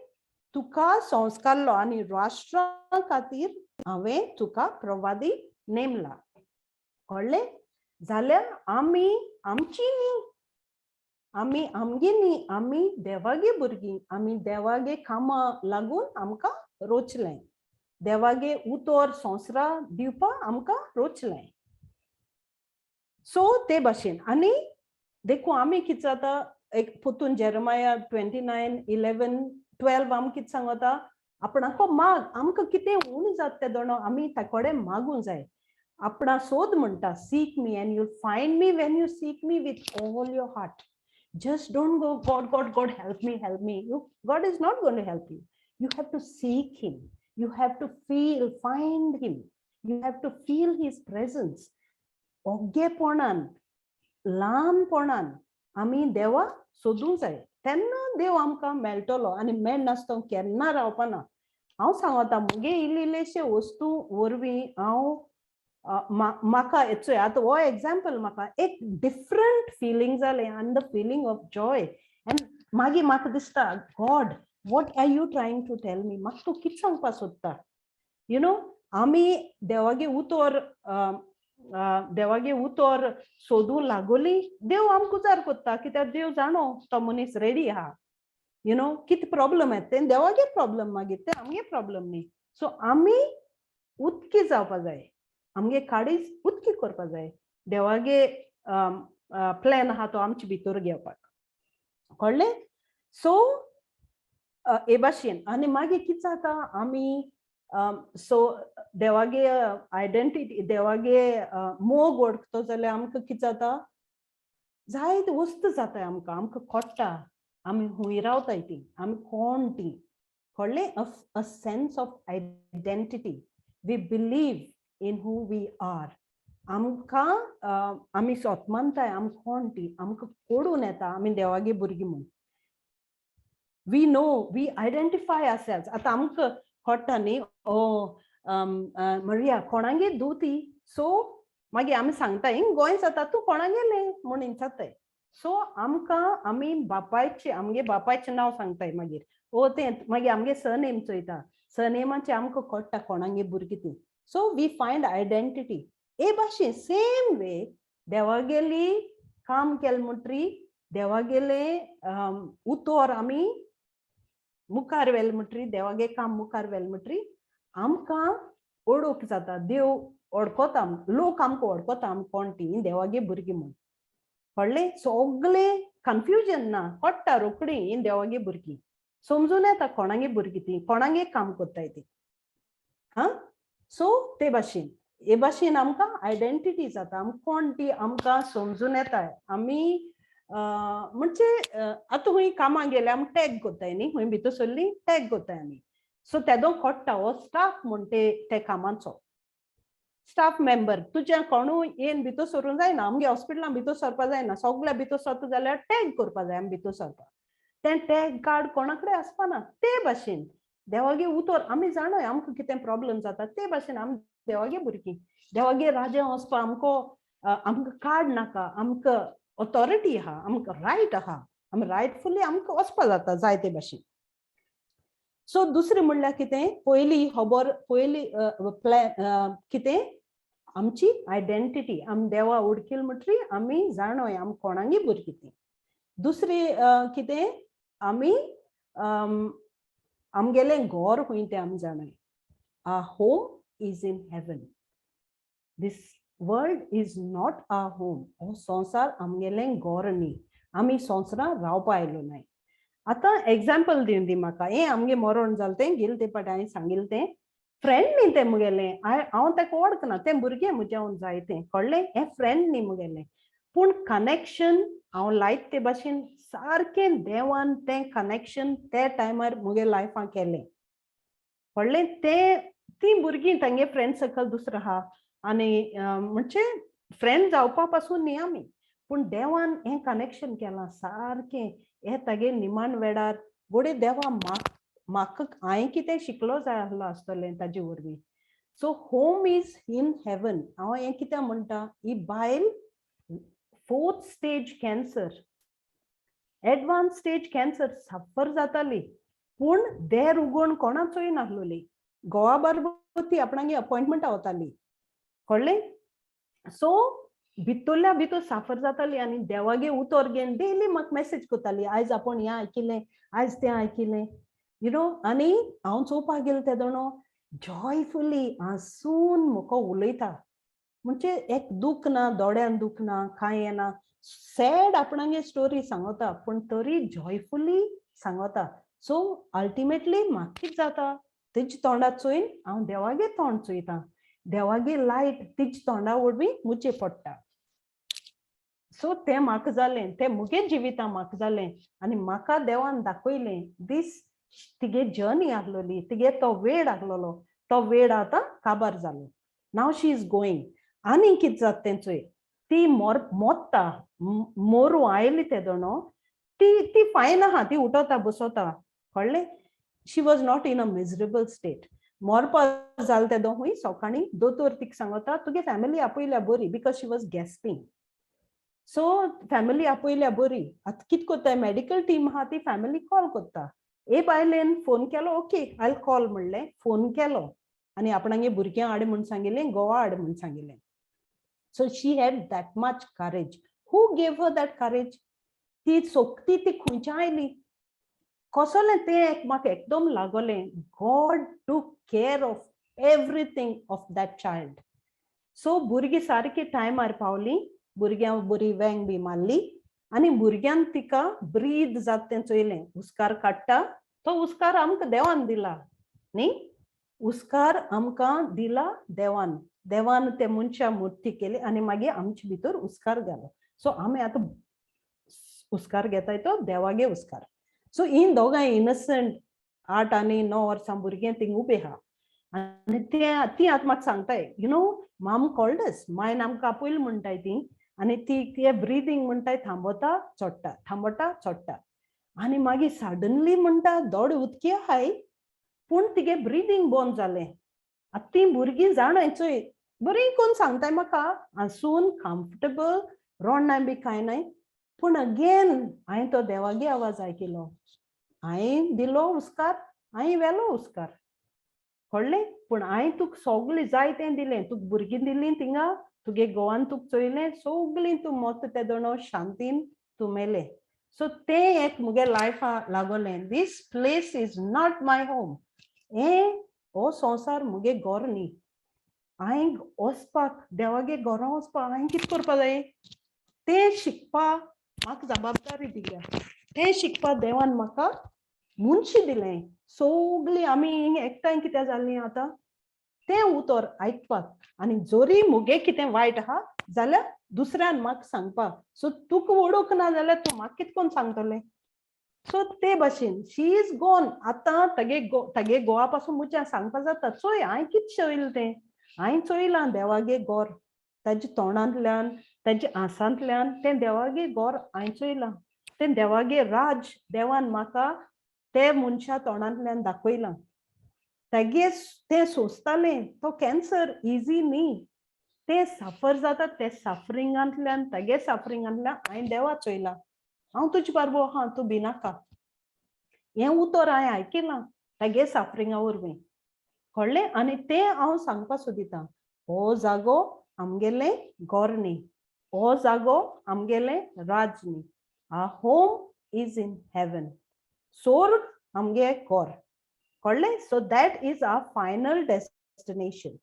तुका संस्कारलो आनी राष्ट्रा खातीर हांवें तुका प्रवादी नेमला. कळ्ळें? जाल्यार आमी आमची न्ही, आमी आमगे न्ही, आमी देवागे भुरगीं. आमी देवागे कामां लागून आमकां रोचलें, देवागे उतर संवसारा दिवपाक आमकां रोचलें. सो ते भाशेन आनी देखून आमी कितें जाता, एक पोतून जेरमाया 29:11-12 आमकां कितें सांगता, आपणाको माग, आमकां कितें उणें जाता तें दोणो आमी ताकोडे मागूंक जाय. आपणा सोद म्हणटा, seek me and you find me when you seek me with all your heart. Just don't go, "God, God, God, help me, help me." You, God is not going to help you. You have to seek him. You have to feel, find him. You have to feel his presence. ओगेपणान, ल्हानपणान आमी देवा सोदूंक जाय, तेन्ना देव आमकां मेळटलो आनी मेळनासतना केन्ना रावपाना. हांव सांगता, मुगे इल्ले इल्लेशे वस्तू वरवीं हांव म्हाका चोय, आतां हो एग्जाम्पल म्हाका एक डिफरंट फिलींग जालें आनी the feeling of joy. And मागीर म्हाका दिसता, "God, what are you trying to tell me? म्हाका तूं कितें सांगपाक सोदता?" You know, आमी देवागे उतर, देवागे उतर सोदूं लागोली, देव आमकां उजार कोत्ता, कित्याक देव जाणो तो मनीस रेडी आहा. You know, कितें प्रॉब्लम येता तें देवागे प्रॉब्लम, मागीर तें आमगे प्रॉब्लम न्ही. सो आमी उदकी जावपा जाय, आमगे काळीज उदकी करपा जाय, देवागे प्लॅन आहा तो आमचे भितर घेवपाक. कळ्ळें? सो हे भाशेन आनी मागीर कितें जाता, आमी सो देवागे आयडेंटिटी, देवागे मोग वळखतो जाल्यार आमकां कितें जाता, जायते वस्त जाता आमकां. आमकां कळटा आमी खूंय रावताय ती, आमी कोण ती. कळ्ळें? A sense of identity. We believe in who we are. आमकां आमी स्वत मानताय आमी कोण ती. आमकां कोडून येता आमी देवागे भुरगीं म्हूण. We know, we identify ourselves. आतां आमकां कळटा न्ही, ओ मरिया कोणागे धूव ती. सो मागीर आमी सांगता, हिंग गोंय जाता, तूं कोणागेलें म्हूण विचारताय. सो आमकां आमी बापायचे, आमगे बापायचें नांव सांगताय मागीर, ओ तें मागीर आमगे सरनेम चोयता, सरनेमाचें आमकां कळटा कोणागे भुरगीं ती. So we find identity. हे भाशेन सेम वे देवागेली काम केलें म्हणटरी, देवागेले उतर आमी मुखार व्हेलें म्हणटरी, देवागे काम मुखार व्हेलें म्हणटरी, आमकां ओळख जाता. देव वळखता, लोक आमकां वळखता आमी कोण ती, देवागे भुरगीं म्हूण. कळ्ळें? सगळे कन्फ्युजन ना, कळटा रोखडी ही देवागे भुरगीं. समजून येता कोणागे भुरगीं ती, कोणागे काम करताय ती. हा, सो ते भाशेन, हे भाशेन आमकां आयडेंटिटी जाता, आमी कोण ती आमकां समजून येता. आमी म्हणजे आतां खंय कामाक गेले, आमी टॅग करताय न्ही, खंय भितर सरली, टॅग करताय आमी. सो तेदो कळटा हो स्टाफ म्हण ते कामाचो स्टाफ मेंबर. तुज्या कोणूय येन भितर सरूंक जायना. आमगे हॉस्पिटलान भितर सरपा जायना. सगळ्या भितर सरता जाल्यार टॅग करपा जाय आमी भितर सरपा. तें टॅग कार्ड कोणा कडेन आसपाना. ते भाशेन देवागे उतर आमी जाणोय आमकां कितें प्रॉब्लम जाता. ते भाशेन आमी देवागे भुरगीं, देवागे राजा वचपा आमकां आमकां कार्ड नाका. आमकां ऑथॉरिटी आहा, आमकां रायट आहा, आमी रायटफुली आमकां वचपा जाता जाय ते भाशेन. सो दुसरें म्हणल्यार कितें, पयली खबर, पयली प्लॅन कितें, आमची आयडेंटिटी. आमी देवा उडकील म्हणटरी आमी जाणोय आमी कोणांगी भुरगीं ती. दुसरी कितें, आमी आमगेलें घर खंय तें आमी जाणाय. Our home is in heaven. This world is not our home. हो संवसार आमगेलें घर न्ही. आमी संवसारांत रावपा आयलो नाय. आतां एग्जाम्पल दिवन दी म्हाका. हें आमगे मरण जालें तें गेले ते पाटी हांवें सांगिल्लें तें फ्रेंड न्ही तें मुगेलें. हांव ताका वळखना, तें भुरगें म्हज्या जाय तें. कळ्ळें? हें फ्रेंड न्ही मुगेलें, पूण कनेक्शन हांव लायक ते भाशेन सारकें देवान तें कनेक्शन ते टायमार मुगे लायफान केलें. कळ्ळें? तें ती भुरगीं तांगे फ्रेंड सर्कल दुसरो आहा आनी म्हणजे फ्रेंड जावपा पासून न्ही आमी, पूण देवान हें कनेक्शन केलां सारकें. हे तागे निमाण वेळार गोडे देवा म्हाका हांवें कितें शिकलो जाय आसलो आसतलें ताजे वरवीं. So home is in heaven. हांव हें कित्याक म्हणटा, ही बायल fourth stage cancer. Advance stage cancer, suffer जाताली, पूण देर उगोवन कोणाचोय नासलोली. गोवा बारबोर ती आपणागे अपॉयंटमेंटा वताली, कळ्ळें? सो भितरल्या भितर साफर जाताली आनी देवागे उतर घेवन डेली म्हाका मॅसेज करताली, आयज आपूण हें आयकिलें, आयज तें आयकिलें, you know. आनी हांव चोवपाक गेलें तेदोणो जॉयफुली हांसून म्हाका उलयता, म्हणजे एक दुख ना, दोळ्यान दुख ना, कांय येना, सॅड आपणागे स्टोरी सांगता, पूण तरी जॉयफुली सांगता. सो अल्टिमेटली म्हाका कितें जाता, तेजे तोंडा चोयन हांव देवागे तोंड चोयता, देवागे लायट तिजे तोंडा वरवीं मुचे पडटा. सो तें म्हाका जालें, तें मुगे जिविता म्हाका जालें आनी म्हाका देवान दाखयलें, दीस तिगे जर्नी आसलोली, तिगे तो वेळ आसलोलो, तो वेळ आतां काबार जालो. Now she is going. आनी कितें जाता तें चोय, ती मोर मोत्ता, मोरू आयली तेदोणो ती ती फायन आहा, ती उठोता बसोता, कळ्ळें? She was not in a miserable state. मोरपा जालें तेदो हुंय सकाळीं दोतोर तिका सांगता, तुगे फॅमिली आपयल्या बरी, because she was gasping. So family आपयल्या बरी. आतां कितें करताय, मेडिकल टीम आहा ती फॅमिली कॉल करता. ए बायलेन फोन केलो, ओके I call म्हणलें, फोन केलो आनी आपणागे भुरग्यांक हाड म्हूण सांगिल्लें, गोवा हाड म्हूण सांगिल्लें. So she had that much courage. Who gave her that courage? ती सोकती ती खंयच्यान आयली, कसलें तें एक म्हाका एकदम लागोलें. God took care of everything of that child. So भुरगीं सारकी टायमार पावली, भुरग्यांक बरी वेंग बी मारली आनी भुरग्यान तिका ब्रीद जाता तें चोयलें, हुस्कार काडटा तो हुस्कार आमकां देवान दिला न्ही, हुस्कार आमकां दिला देवान. देवान ते मनशा मुर्ती केली आनी मागीर आमचे भितर हुस्कार घालो. सो आमी आतां हुस्कार घेताय तो देवागे हुस्कार. सो ही दोगांय इनसंट 8 आनी 9 वर्सां भुरगें थिंग उबे आहा आनी ते ती आतां म्हाका सांगताय, you know mom called us, मायन आमकां आपयलें म्हणटाय ती. आनी ती ते ब्रिदींग म्हणटाय थांबता चोडटा, थांबता चोडटा, आनी मागीर सडनली म्हणटा दोळे उदकी आहाय, पूण तिगे ब्रिदींग बंद जालें. आतां ती भुरगीं जाणाय चोय, बरी कोण सांगताय म्हाका, हांसून कम्फर्टेबल, रोडनाय बी कांय नाय. पूण अगेन हांवें तो देवागे आवाज आयकिलो, हांवें दिलो हुस्कार, हांवें व्हेलो हुस्कार, कळ्ळें? पूण हांवें तुका सगळें जाय तें दिलें, तुका भुरगीं दिलीं थिंगा, तुगे घोवान तुका चोयलें, सगळीं तूं मोत तेदोणो शांतीन तूं मेलें. सो तें एक मुगे लायफा लागोलें, this place is not my home. हें हो संवसार मुगे घर न्ही. हांवें वचपाक देवागे घरां वचपाक हांवें कितें करपा जाय तें शिकपा म्हाका जबाबदारी दिल्या. तें शिकपा देवान म्हाका मुनशी दिलें. सगळीं आमी एकठांय कित्याक जालीं आतां, तें उतर आयकपाक. आनी जरी मुगे कितें वायट आहा जाल्यार दुसऱ्यान म्हाका सांगपाक. सो तुका वडोवंक ना जाल्यार तूं म्हाका कितें कोन्न सांगतलें? सो ते भाशेन she is gone. आतां तागे घोवा पासून मुच्या सांगपा जाता, चोय हांवें कितें चोयलें तें, हांवें चोयलां देवागे गोर, ताच्या तोंडांतल्यान, ताच्या आसांतल्यान तें देवागे गोर हांवें चोयलां, तें देवागे राज देवान म्हाका ते मनशा तोंडांतल्यान दाखयलां. तागे तें सोंसतालें, तो कॅन्सर इजी न्ही, तें सफर जाता, ते सफरिंगांतल्यान, तागे सफरिंगांतल्यान हांवें देवा चोयला. हांव तुजे बारबो आहा, तूं भिनाका, हें उतर हांवें आयकिलां तागे सफरिंगा वरवीं, कळ्ळें? आनी तें हांव सांगपा सोदितां, हो जागो आमगेलें घर न्ही, हो जागो आमगेलें राज न्ही. Our home is in heaven. सोर्ग आमगे घर, कळ्ळें? So that is our final destination.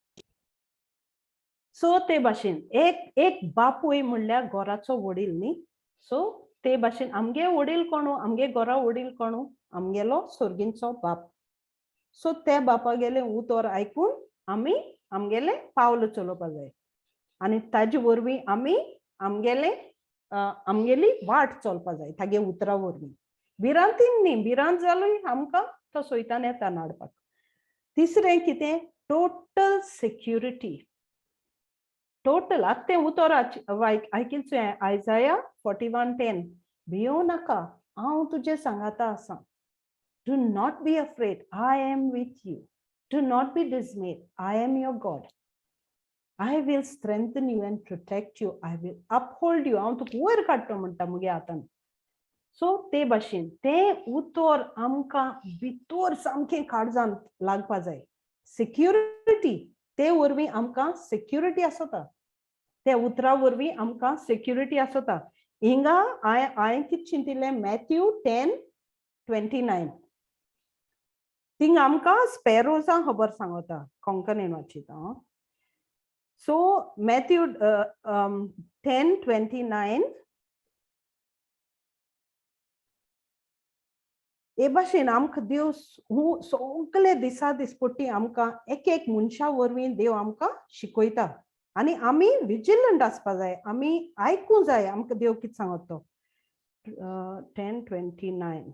So ते भाशेन एक एक बापूय म्हणल्यार घराचो वडील न्ही. सो ते भाशेन आमगे वडील कोणू, आमगे घरा वडील कोणू? आमगेलो सोर्गींचो बाप. सो त्या बापागेलें उतर आयकून आमी आमगेलें पावल चलोवपा जाय आनी ताजे वरवीं आमी आमगेलें आमगेली वाट चलपा जाय तागे उतरा वरवीं, भिरांतीन न्ही. भिरांत जाली आमकां तो सोयतान येता नाडपाक. तिसरें कितें? Total security, total. आतां तें उतर आयकिलें, आयजाया 41:10, भियों नाका, हांव तुजें सांगाता आसा. Do not be afraid, I am with you. Do not be dismayed, I am your God. I will strengthen you and protect you. I will uphold you. हांव तुका वयर काडटो म्हणटा मुगे हातान. सो ते भाशेन तें उतर आमकां भितर सामकें काळजान लागपा जाय. सिक्युरिटी ते वरवीं आमकां सिक्युरिटी आसता, ते उतरा वरवीं आमकां सिक्युरिटी आसता. हिंगा हांवें कितें चिंतिल्लें, मॅथ्यू 10:29 थिंगा आमकां स्पॅरोजां खबर सांगता, कोंकणीन वाचिता हांव. सो मॅथ्यू 10:29 हे भाशेन आमकां देव सगळे दिसा दिसपट्टी आमकां एक एक मनशा वरवीं देव आमकां शिकयता आनी आमी विजिलंट आसपा जाय, आमी आयकूं जाय आमकां देव कितें सांगता तो. 10:29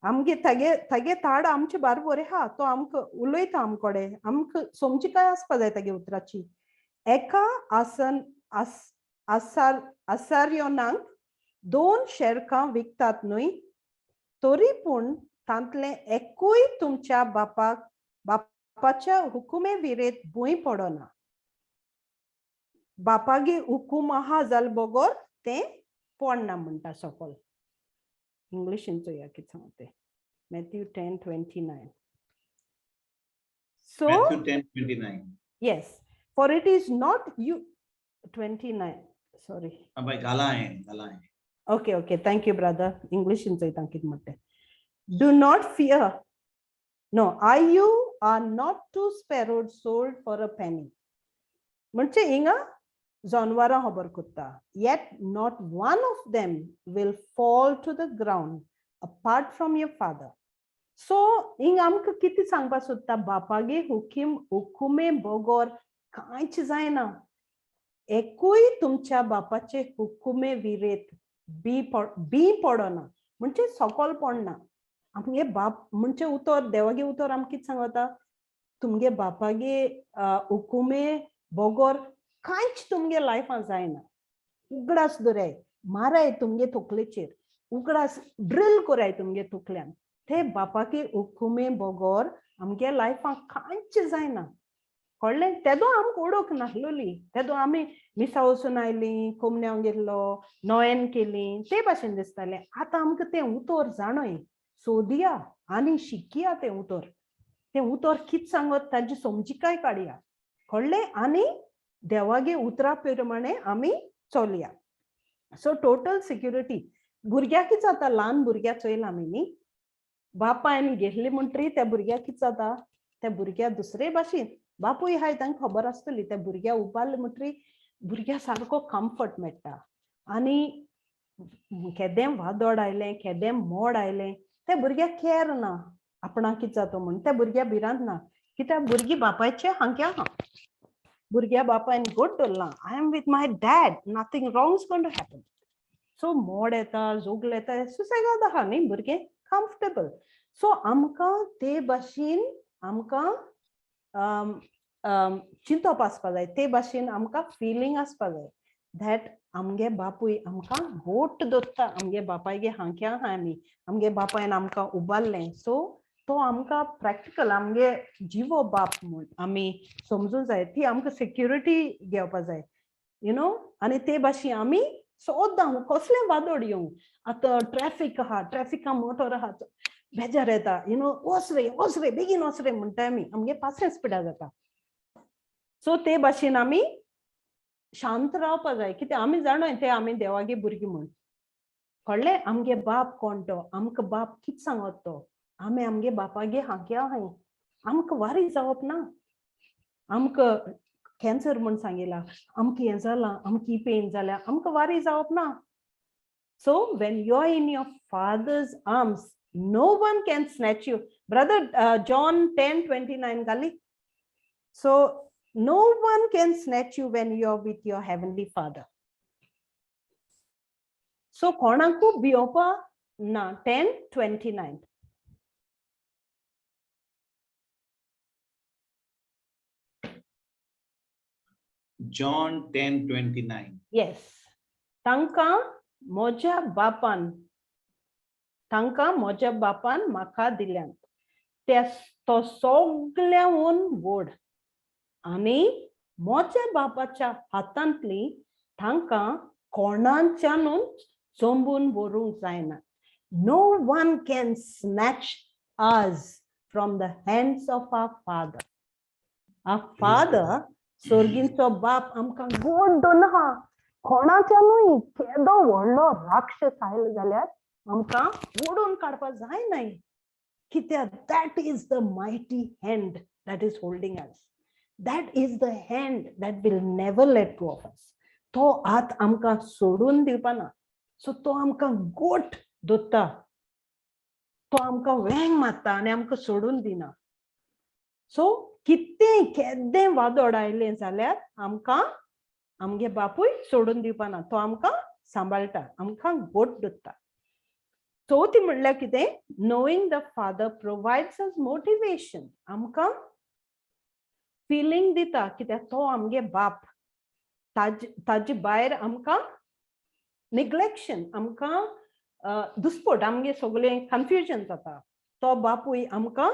आमगे तागे तागे ताड आमचे बारबर आहा, तो आमकां उलयता आमकोडे, आमकां समजिकाय आसपा जाय तागे उतराची. एका आसन आसार आसार्योनाक 2 शेरकां विकतात न्हय, तरी पूण तांतलें एकूय तुमच्या बापाक बापाच्या हुकुमे विरेत भूंय पडना. बापागे हुकूम आहा जाल बगर तें पडना म्हणटा सकल. इंग्लिशीन चोया कितें सांगता तें. Matthew 10:29. So Matthew 10:29. Yes, for it is not you 29, sorry. बाय घाला हांवें, घाला हांवें. Okay, okay, thank you brother. इंग्लिशीन चोयता कितें म्हणटा तें. Do not fear. No, I you are not 2 sparrows sold for a penny. म्हणजे हिंगा जनवरां खबर करता. Yet not one of them will fall to the ground apart from your father. So हिंगा आमकां कितें सांगपा सोदता, बापागे हुकीम हुकुमे बगर कांयच जायना. एकूय तुमच्या बापाचे हुकुमे विरेत बी पडना, म्हणजे सकल पडना. आमगे बाप म्हणजे उतर देवागे उतर आमकां कितें सांगता, तुमगे बापागे हुकुमे बगर कांयच तुमगे लायफान जायना. उगडास दवराय, माराय तुमगे तकलेचेर, उगडास ड्रील कराय तुमगे तकल्यान. ते बापाके हुकुमे बगर आमगे लायफान कांयच जायना. कळ्ळें? तेदो आमकां ओळख नासलोली, तेदो आमी मिसा वचून आयलीं, कोमन्यांव गेल्लो, नोयन केली, ते भाशेन दिसतालें. आतां आमकां तें उतर जाणय, सोदया आनी शिकया तें उतर. तें उतर कितें सांगत ताजी समजिकाय काडया. कळ्ळें? आनी देवागे उतरा प्रमाणे आमी चलया. So total security. भुरग्याक कितें जाता, ल्हान भुरग्याक चोयला आमी न्ही, बापायन घेतली म्हणटरी त्या भुरग्याक कितें जाता, त्या भुरग्याक दुसरे भाशेन बापूय आहाय तांकां खबर आसतली, त्या भुरग्याक उबारले म्हणटरी भुरग्या सारको कम्फर्ट मेळटा. आनी केदें वादोड आयलें, केदें मोड आयलें, त्या भुरग्याक केर ना आपणाक कितें जाता म्हूण, त्या भुरग्याक भिरांत ना, कित्याक भुरगीं बापायचे हांक्या आहा, भुरग्या बापायन गोड दवरलां, I am with my dad, nothing wrong is going to happen. So मोड येता, जोगल येता, सुसेगाद आहा न्ही भुरगें, कम्फर्टेबल. सो आमकां ते भाशेन आमकां चिंतप आसपा जाय, ते भाशेन आमकां फिलींग आसपा जाय that आमगे बापूय आमकां गोट दवरता, आमगे बापायगे हांक्या आहा आमी, आमगे बापायन आमकां उबारलें. सो तो आमकां प्रॅक्टिकल आमगे जिवो बाप म्हूण आमी समजूं जाय, ती आमकां सिक्युरिटी घेवपा जाय, you know. आनी ते भाशेन आमी सदां कसलें वादोड येवं, आतां ट्रॅफीक आहा, ट्रॅफिका मोटर आहा, बेजार येता, you know, वच रे वच रे बेगीन वच रे म्हणटा आमी, आमगे पासियेंस पिड्यार जाता. सो ते भाशेन आमी शांत रावपा जाय, कित्याक आमी जाणोय ते आमी देवागे भुरगीं म्हूण. कळ्ळें? आमगे बाप कोण तो, आमकां बाप कितें सांगत तो, आमी आमगे बापागे हांक्या आहाय, आमकां वारी जावप ना. आमकां कॅन्सर म्हूण सांगिलां, आमकां हें जालां, आमकां ही पेन जाल्या, आमकां वारी जावप ना. So when you are in your father's arms, no one can snatch you. Brother John 10:29 घाली. So no one can snatch you when you are with your heavenly father. So कोणाकू भियोवपा ना. 10:29. John 10:29. Yes. तांकां म्हज्या बापान, तांकां म्हज्या बापान म्हाका दिल्यात, ते तो सगळ्यांहून व्हड, आनी म्हज्या बापाच्या हातांतली तांकां कोणाच्यानूच चोंबून व्हरूंक जायना. No one can snatch us from the hands of our Father. Our Father, सोर्गींचो बाप आमकां गोड दोन आहा. कोणाच्यानूय केदो व्हडलो राक्षस आयलो जाल्यार आमकां ओडून काडपाक जायनाय, कित्याक that is the mighty hand that is holding us. That is the hand that will never let go of us. तो हात आमकां सोडून दिवपाना. सो तो आमकां गोट दोत्ता, तो आमकां वेंग मारता आनी आमकां सोडून दिना. सो कितें केदें वादोड आयलें जाल्यार आमकां आमगे बापूय सोडून दिवपाना. तो आमकां सांबाळटा, आमकां गोट दोत्ता. चवथी म्हणल्यार कितें? Knowing the Father provides us motivation. आमकां फिलींग दिता, कित्याक तो आमगे बाप. ताजे भायर आमकां निग्लेक्शन, आमकां दुस्पोट, आमगे सगळें कन्फ्युजन जाता. तो बापूय आमकां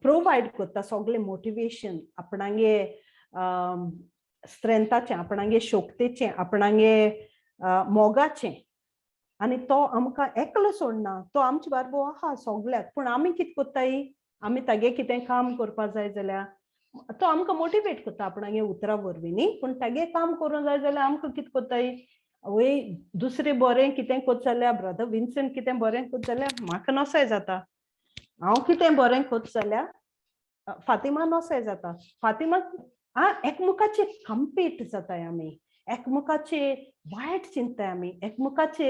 प्रोवायड करता सगळें मोटिवेशन, आपणागे स्ट्रेंथाचें, आपणागे शक्तेचें, आपणागे मोगाचें. आनी तो आमकां एकलो सोडना, तो आमचे बारबो आहा सगळ्याक. पूण आमी कितें करताय? आमी तागे कितें काम करपा जाय जाल्यार तो आमकां मोटिवेट करता आपणागे उतरां वरवीं न्ही, पूण तागे काम करूंक जाय जाल्यार आमकां कितें करताय? वय दुसरें बरें कितें करता जाल्यार, ब्रदर विन्संट कितें बरें करता जाल्यार म्हाका नसाय जाता. हांव कितें बरें करता जाल्यार फातिमा नसाय जाता. फातिमा आ एकमुखाचे कम्पीट जाताय आमी, एकमुखाचे वायट चिंतताय आमी, एकमुखाचे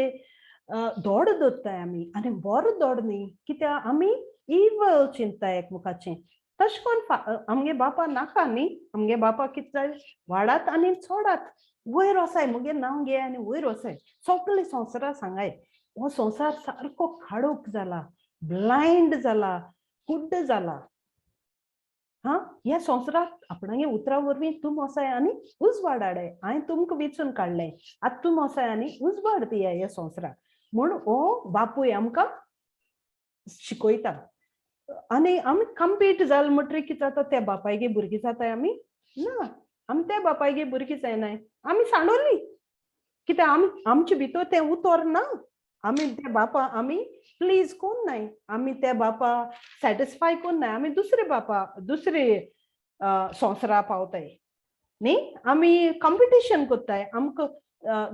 दोड दोत्ताय आमी. आनी बरो दोड न्ही, कित्याक आमी इवल चिंतताय एकमुखाचें. तशें करून आमगे बापा नाका न्ही. आमगे बापा कितें जाय? वाडात आनी चोडात, वयर वसाय, मुगे नांव घे आनी वयर वसाय, सगळे संवसारा सांगाय. हो संवसार सारको काळोख जाला, ब्लायंड जाला, कुड्ड जाला. हा ह्या संवसाराक आपणागे उतरां वरवीं तूं वसाय आनी उजवाड हाडाय. हांवें तुमकां विचून काडलें, आतां तूं वसाय आनी उजवाड दिया ह्या संवसाराक म्हूण हो बापूय आमकां शिकयता. आनी आमी कंपीट जाल म्हणटरीर कितें जाता? त्या बापायगे भुरगीं जाताय आमी ना. आमी त्या बापायगे भुरगीं जायनाय, आमी सांडोली, कित्याक आमी आमचे भितर तें उतर ना. आमी त्या बापा आमी प्लीज कोण नाय, आमी त्या बापा सॅटिस्फाय कोण नाय. आमी दुसरे बापा दुसरे संवसारा पावताय न्ही. आमी कॉम्पिटिशन करताय. आमकां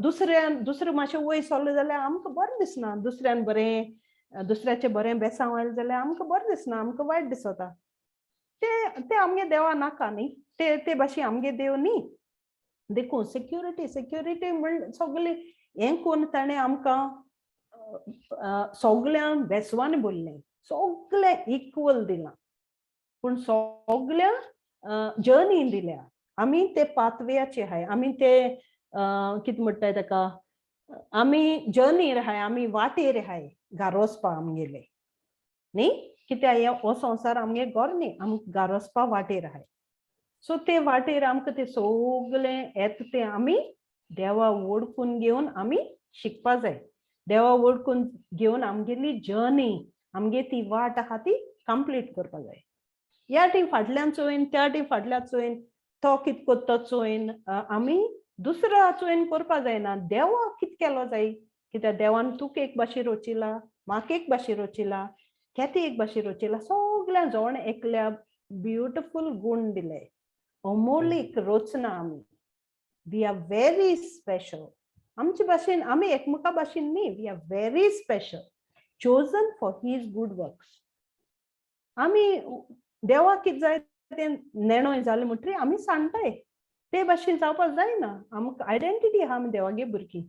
दुसऱ्यान दुसरें मातशें वयर सरलें जाल्यार आमकां बरें दिसना. दुसऱ्यान बरें, दुसऱ्याचें बरें बेसांव आयलें जाल्यार आमकां बरें दिसना, आमकां वायट दिसता. ते ते आमगे देवा नाका न्ही. ते ते भाशेन आमगे देव न्ही. देखून सेक्युरिटी, सेक्युरिटी म्हण सगळें हें करून ताणें आमकां सगळ्यांक बेसवांनी भरलें, सगळें इक्वल दिलां, पूण सगळ्या जर्नी दिल्या. आमी ते पाथवेयाचे आहाय, आमी ते कितें म्हणटाय ताका, आमी जर्नीर आहाय, आमी वाटेर आहाय घार वचपा आमगेले न्ही. कित्याक हे हो संवसार आमगे घर न्ही, आमी घार वचपा वाटेर आहाय. सो ते वाटेर आमकां ते सगळें येता तें आमी देवा वळखून घेवन आमी शिकपा जाय. देवा वळखून घेवन आमगेली जर्नी, आमगे ती वाट आहा ती कंप्लीट करपा जाय. ह्या टी फाटल्यान चोयन, त्या टी फाटल्यान चोयन, तो कित करता चोयन, आमी दुसऱ्या चोयन करपा जायना. देवा कित केलो जाय, कित्याक देवान तुका एक भाशेन रचिला, म्हाका एक भाशेन रचिला, केती एक भाशेन रचिला, सगळ्या जण एकल्या ब्युटिफूल गूण दिले. अमोलीक रचना आमी. We are very special. आमचे भाशेन आमी एकमेका भाशेन न्ही. We are very special, chosen for his good works. आमी देवाक कितें जाय तें नेणोय जालें म्हणटरीर आमी सांडटाय. ते भाशेन जावपाक जायना. आमकां आयडेंटिटी आहा, आमी देवागे भुरगीं.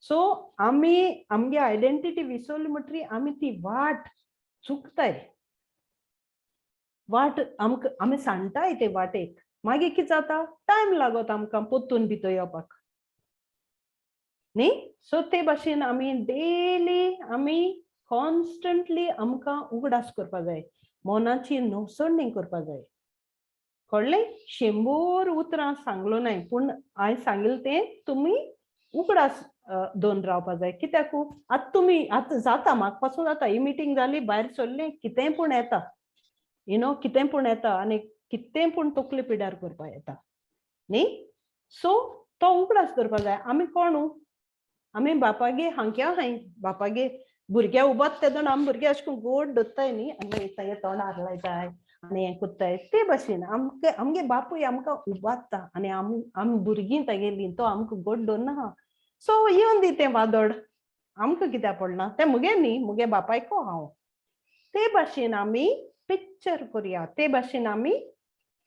सो आमी आमगे आयडेंटिटी विसरली म्हणटरीर आमी ती वाट चुकताय. वाट आमकां आमी सांडटाय ते वाटेक. मागीर कितें जाता? टायम लागत आमकां परतून भितर येवपाक न्ही. सो ते भाशेन आमी डेली, आमी कॉन्स्टंटली आमकां उगडास करपा जाय, मनाची नवसरणी करपा जाय. कळ्ळें? 100 उतरां सांगलो नाय, पूण हांवें सांगिल्लें तें तुमी उगडास दोन रावपा जाय. कित्याक आतां तुमी आतां जाता, म्हाका पासून जाता. ही मिटींग जाली, भायर सरलें, कितेंय पूण येता, you know, कितेंय पूण येता आनी कितेंय पूण तकली पिड्यार करपा येता न्ही. सो तो उगडास करपा जाय. आमी कोणू? आमी बापागे हांक्या हाय बापागे भुरग्या उबात तेदोण आमी भुरगे अशें करून गोड दोत्ताय न्ही, आनी मागीर तागे तोंडार लायताय आनी हें कोत्ताय. ते भाशेन आमकां आमगे बापूय आमकां उबारता आनी आम आमी भुरगीं तागेलीं, तो आमकां गोड दवरना आहा. सो येवन दी तें वादळ, आमकां कित्याक पडलां तें मुगे न्ही, मुगे बापायको हांव. ते भाशेन आमी पिक्चर करुया, ते भाशेन आमी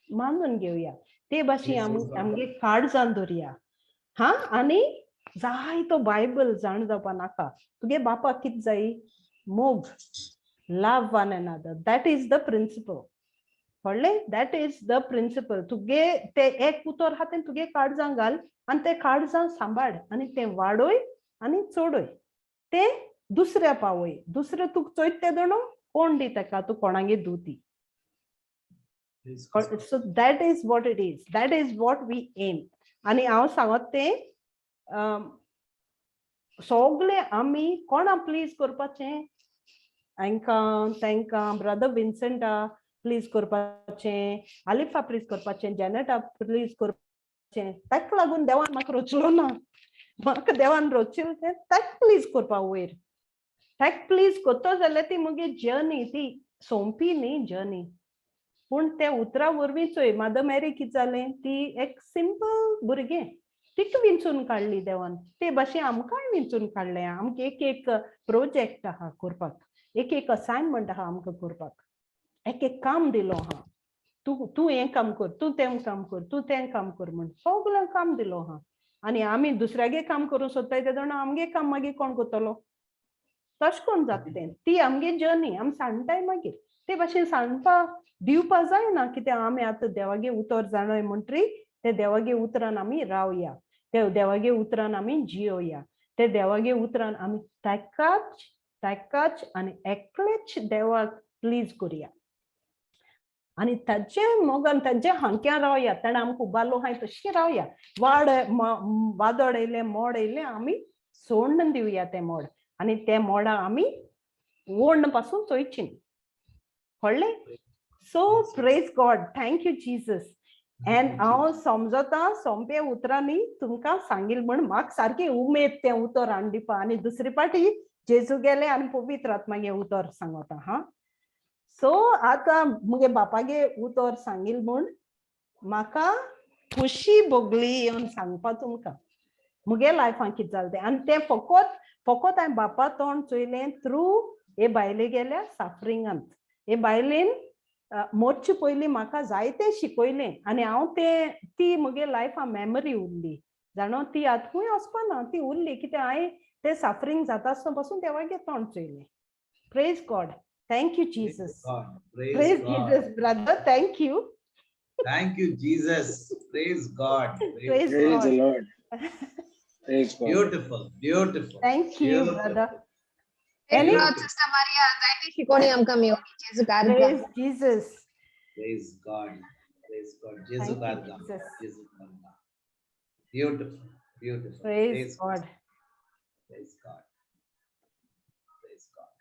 मानून घेवया, ते भाशेन आमगे काळजान दवरया. हा, आनी जाय तो बायबल जाण जावपा नाका. तुगे बापाक कितें जाय? मोग, love one another. That is the principle. कळ्ळें? That is the principle. तुगे ते एक उतर आहा तें तुगे काळजां घाल आनी तें काळजां सांबाळ आनी तें वाडय आनी चडय, तें दुसऱ्या पावय. दुसरें तुका चोयत तें दोणो कोण दी ताका, तूं कोणागे Dutee. So that is what it is, that is what we aim. आनी हांव सांगत तें सगळे आमी कोणा प्लीज करपाचें, हांकां तांकां ब्रदर विन्संटा प्लीज करपाचें, आलिफा प्लीज करपाचें, जॅनेटा प्लीज करपाचें. ताका लागून देवान म्हाका रचलो ना. म्हाका देवान रचिल्लें तें ताका प्लीज करपा वयर. ताका प्लीज करतो जाल्यार ती मुगे जर्नी ती सोंपी न्ही जर्नी, पूण ते उतरां वरवीं चोय मदर मॅरी कितें जालें, ती एक सिंपल भुरगें, तिका विंचून काडली देवान. ते भाशेन आमकांय विंचून काडलें. आमकां एक एक प्रोजेक्ट आहा करपाक, एक एक असायनमेंट आहा आमकां करपाक, एक एक काम दिलो आहा. तूं तूं हें काम कर, तूं तें काम कर, तूं तें काम कर म्हण सगळें काम दिलो आहा. आनी आमी दुसऱ्यागे काम करूंक सोदताय तेदोणा आमगे काम मागीर कोण करतलो? तशें कोण जाता तें. ती आमगे जर्नी आमी सांडटाय मागीर. ते भाशेन सांडपा दिवपा जायना, कित्याक आमी आतां देवागे उतर जाणय म्हणटरी ते देवागे उतरान आमी रावया, ते देवागे उतरान आमी जियोया, ते देवागे उतरान आमी ताकाच ताकाच आनी एकलेच देवाक प्लीज करुया आनी ताजे मोगान ताजे हांक्या रावया. ताणें आमकां उबारलो आहाय तशें रावया. वाड वादळ येयलें, मोड येयलें, आमी सोडून दिवया तें मोड आनी तें मोडा आमी ओड्ण पासून चोयची. कळ्ळें? So praise God, thank you Jesus. And हांव समजता सोंपे उतरांनी तुमकां सांगील म्हण म्हाका सारकी उमेद तें उतर हाडून दिवपा. आनी दुसरे पाटी जेजू गेले आनी पवित्र आत्मागे उतर सांगता. हा, सो आतां मुगे बापागे उतर सांगील म्हूण म्हाका खुशी भोगली येवन सांगपा तुमकां मुगे लायफान कितें जालें तें. आनी तें फकत फकत हांवें बापा तोंड चोयलें थ्रू हे बायले गेल्या साफरिंगांत. हे बायलेन मोरचे पयलीं म्हाका जायतें शिकयलें आनी हांव तें ती मुगे लायफा मेमरी उरली जाणो. ती आतां खंय वचपाना, ती उरली कित्याक हांवें तें साफरींग जाता आसतना पासून देवागे तोंड चोयलें. Praise God, thank you Jesus. Praise Jesus brother, thank you. Thank you Jesus, praise God. Praise Praise the God. Lord. Praise God. Beautiful, beautiful. Thank you brother. Thank Any you, Sister Maria. जायती शिकवणी आमकां मेवली. जेजू कार्गा. Praise Jesus. Praise God, praise God. जेजू Thank you, कार्गा. Jesus. जेजू कार्गा. Beautiful, beautiful. Praise God. Praise God, praise God.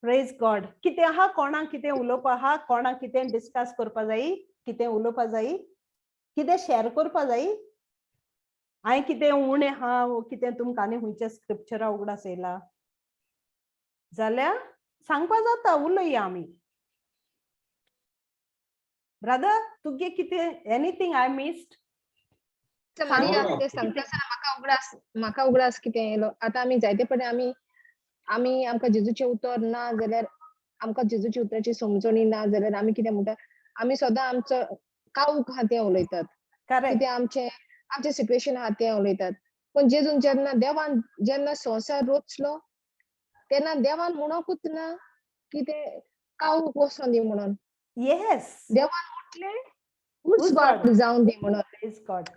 Praise God. कितें आहा कोणाक कितें उलोवपा आहा, कोणाक कितें डिस्कस करपा जायी, कितें उलोवपा जायी, कितें शेअर करपा जायी? हांवें कितें उणें आहा वो कितें तुमकां आनी खंयच्या स्क्रिप्चरा उगडास येयला जाल्यार सांगपा जाता, उलोवया आमी. ब्रदर, तुगे कितें anything I missed? Sister Maria, No. ते सांगता आसतना म्हाका उगडास कितें येयलो. आतां आमी जायते फावटी आमी आमी आमकां जेजूचें उतर ना जाल्यार, आमकां जेजूच्या उतराची समजणी ना जाल्यार आमी कितें म्हणटा, आमी सदां आमचो काऊक आहा तें उलयतात. कितें आमचें आमचें सिट्युएशन आहा तें उलयतात. पूण जेजून जेन्ना देवान जेन्ना संवसार रचलो तेन्ना देवान म्हणोकूच ना की ते काऊक वचोन दी म्हणून. देवान म्हटलें उजवाड उजवाड. जावन दी म्हणून. Praise God.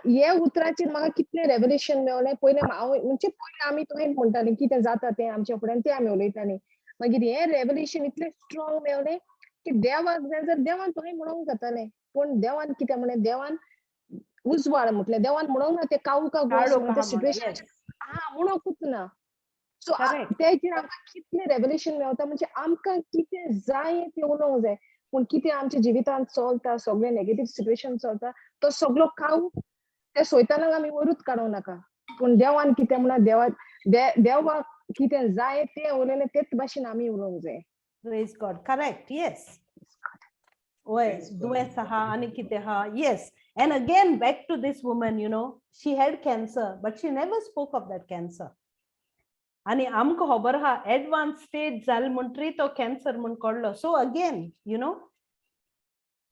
हे उतराचेर म्हाका कितलें रेवलेशन मेवलें. पयलें हांव म्हणजे पयलें आमी तुवें म्हणटालीं कितें जाता तें आमच्या फुड्यान तें आमी उलयतालीं. मागीर हें रेवलेशन इतलें स्ट्रॉंग मेवलें की देवाक जाय जाल्यार देवान तुवें म्हणोंक जातालें. पूण देवान कितें म्हणलें, देवान उजवाड म्हटलें. देवान म्हणोंक ना तें काळोख काळोख आहा म्हणून. सिट्युएशन हा म्हणोंकूच ना. सो तेजेर आमकां कितलें रेवलेशन मेवता. म्हणजे आमकां कितें जाय तें उलोवंक जाय, पूण कितें आमच्या जिवितांत चलता, सगळें नेगेटीव सिट्युएशन चलता, तो सगळो काऊ ते सोयतानाक आमी वरूच काडूंक नाका. पूण देवान कितें म्हणा, देवा देवाक कितें जाय तें उलयलें, तेच भाशेन आमी उलोवंक जाय. Praise God. Correct. Yes. Oy, Praise God. दुयेंस आहा आनी कितें आहा. Yes. And again, back to this woman, she had cancer, but she never spoke of that cancer. आनी आमकां खबर आहा, एडवान्स स्टेज जाल म्हणटरी तो कॅन्सर म्हूण कळ्ळो. सो अगेन,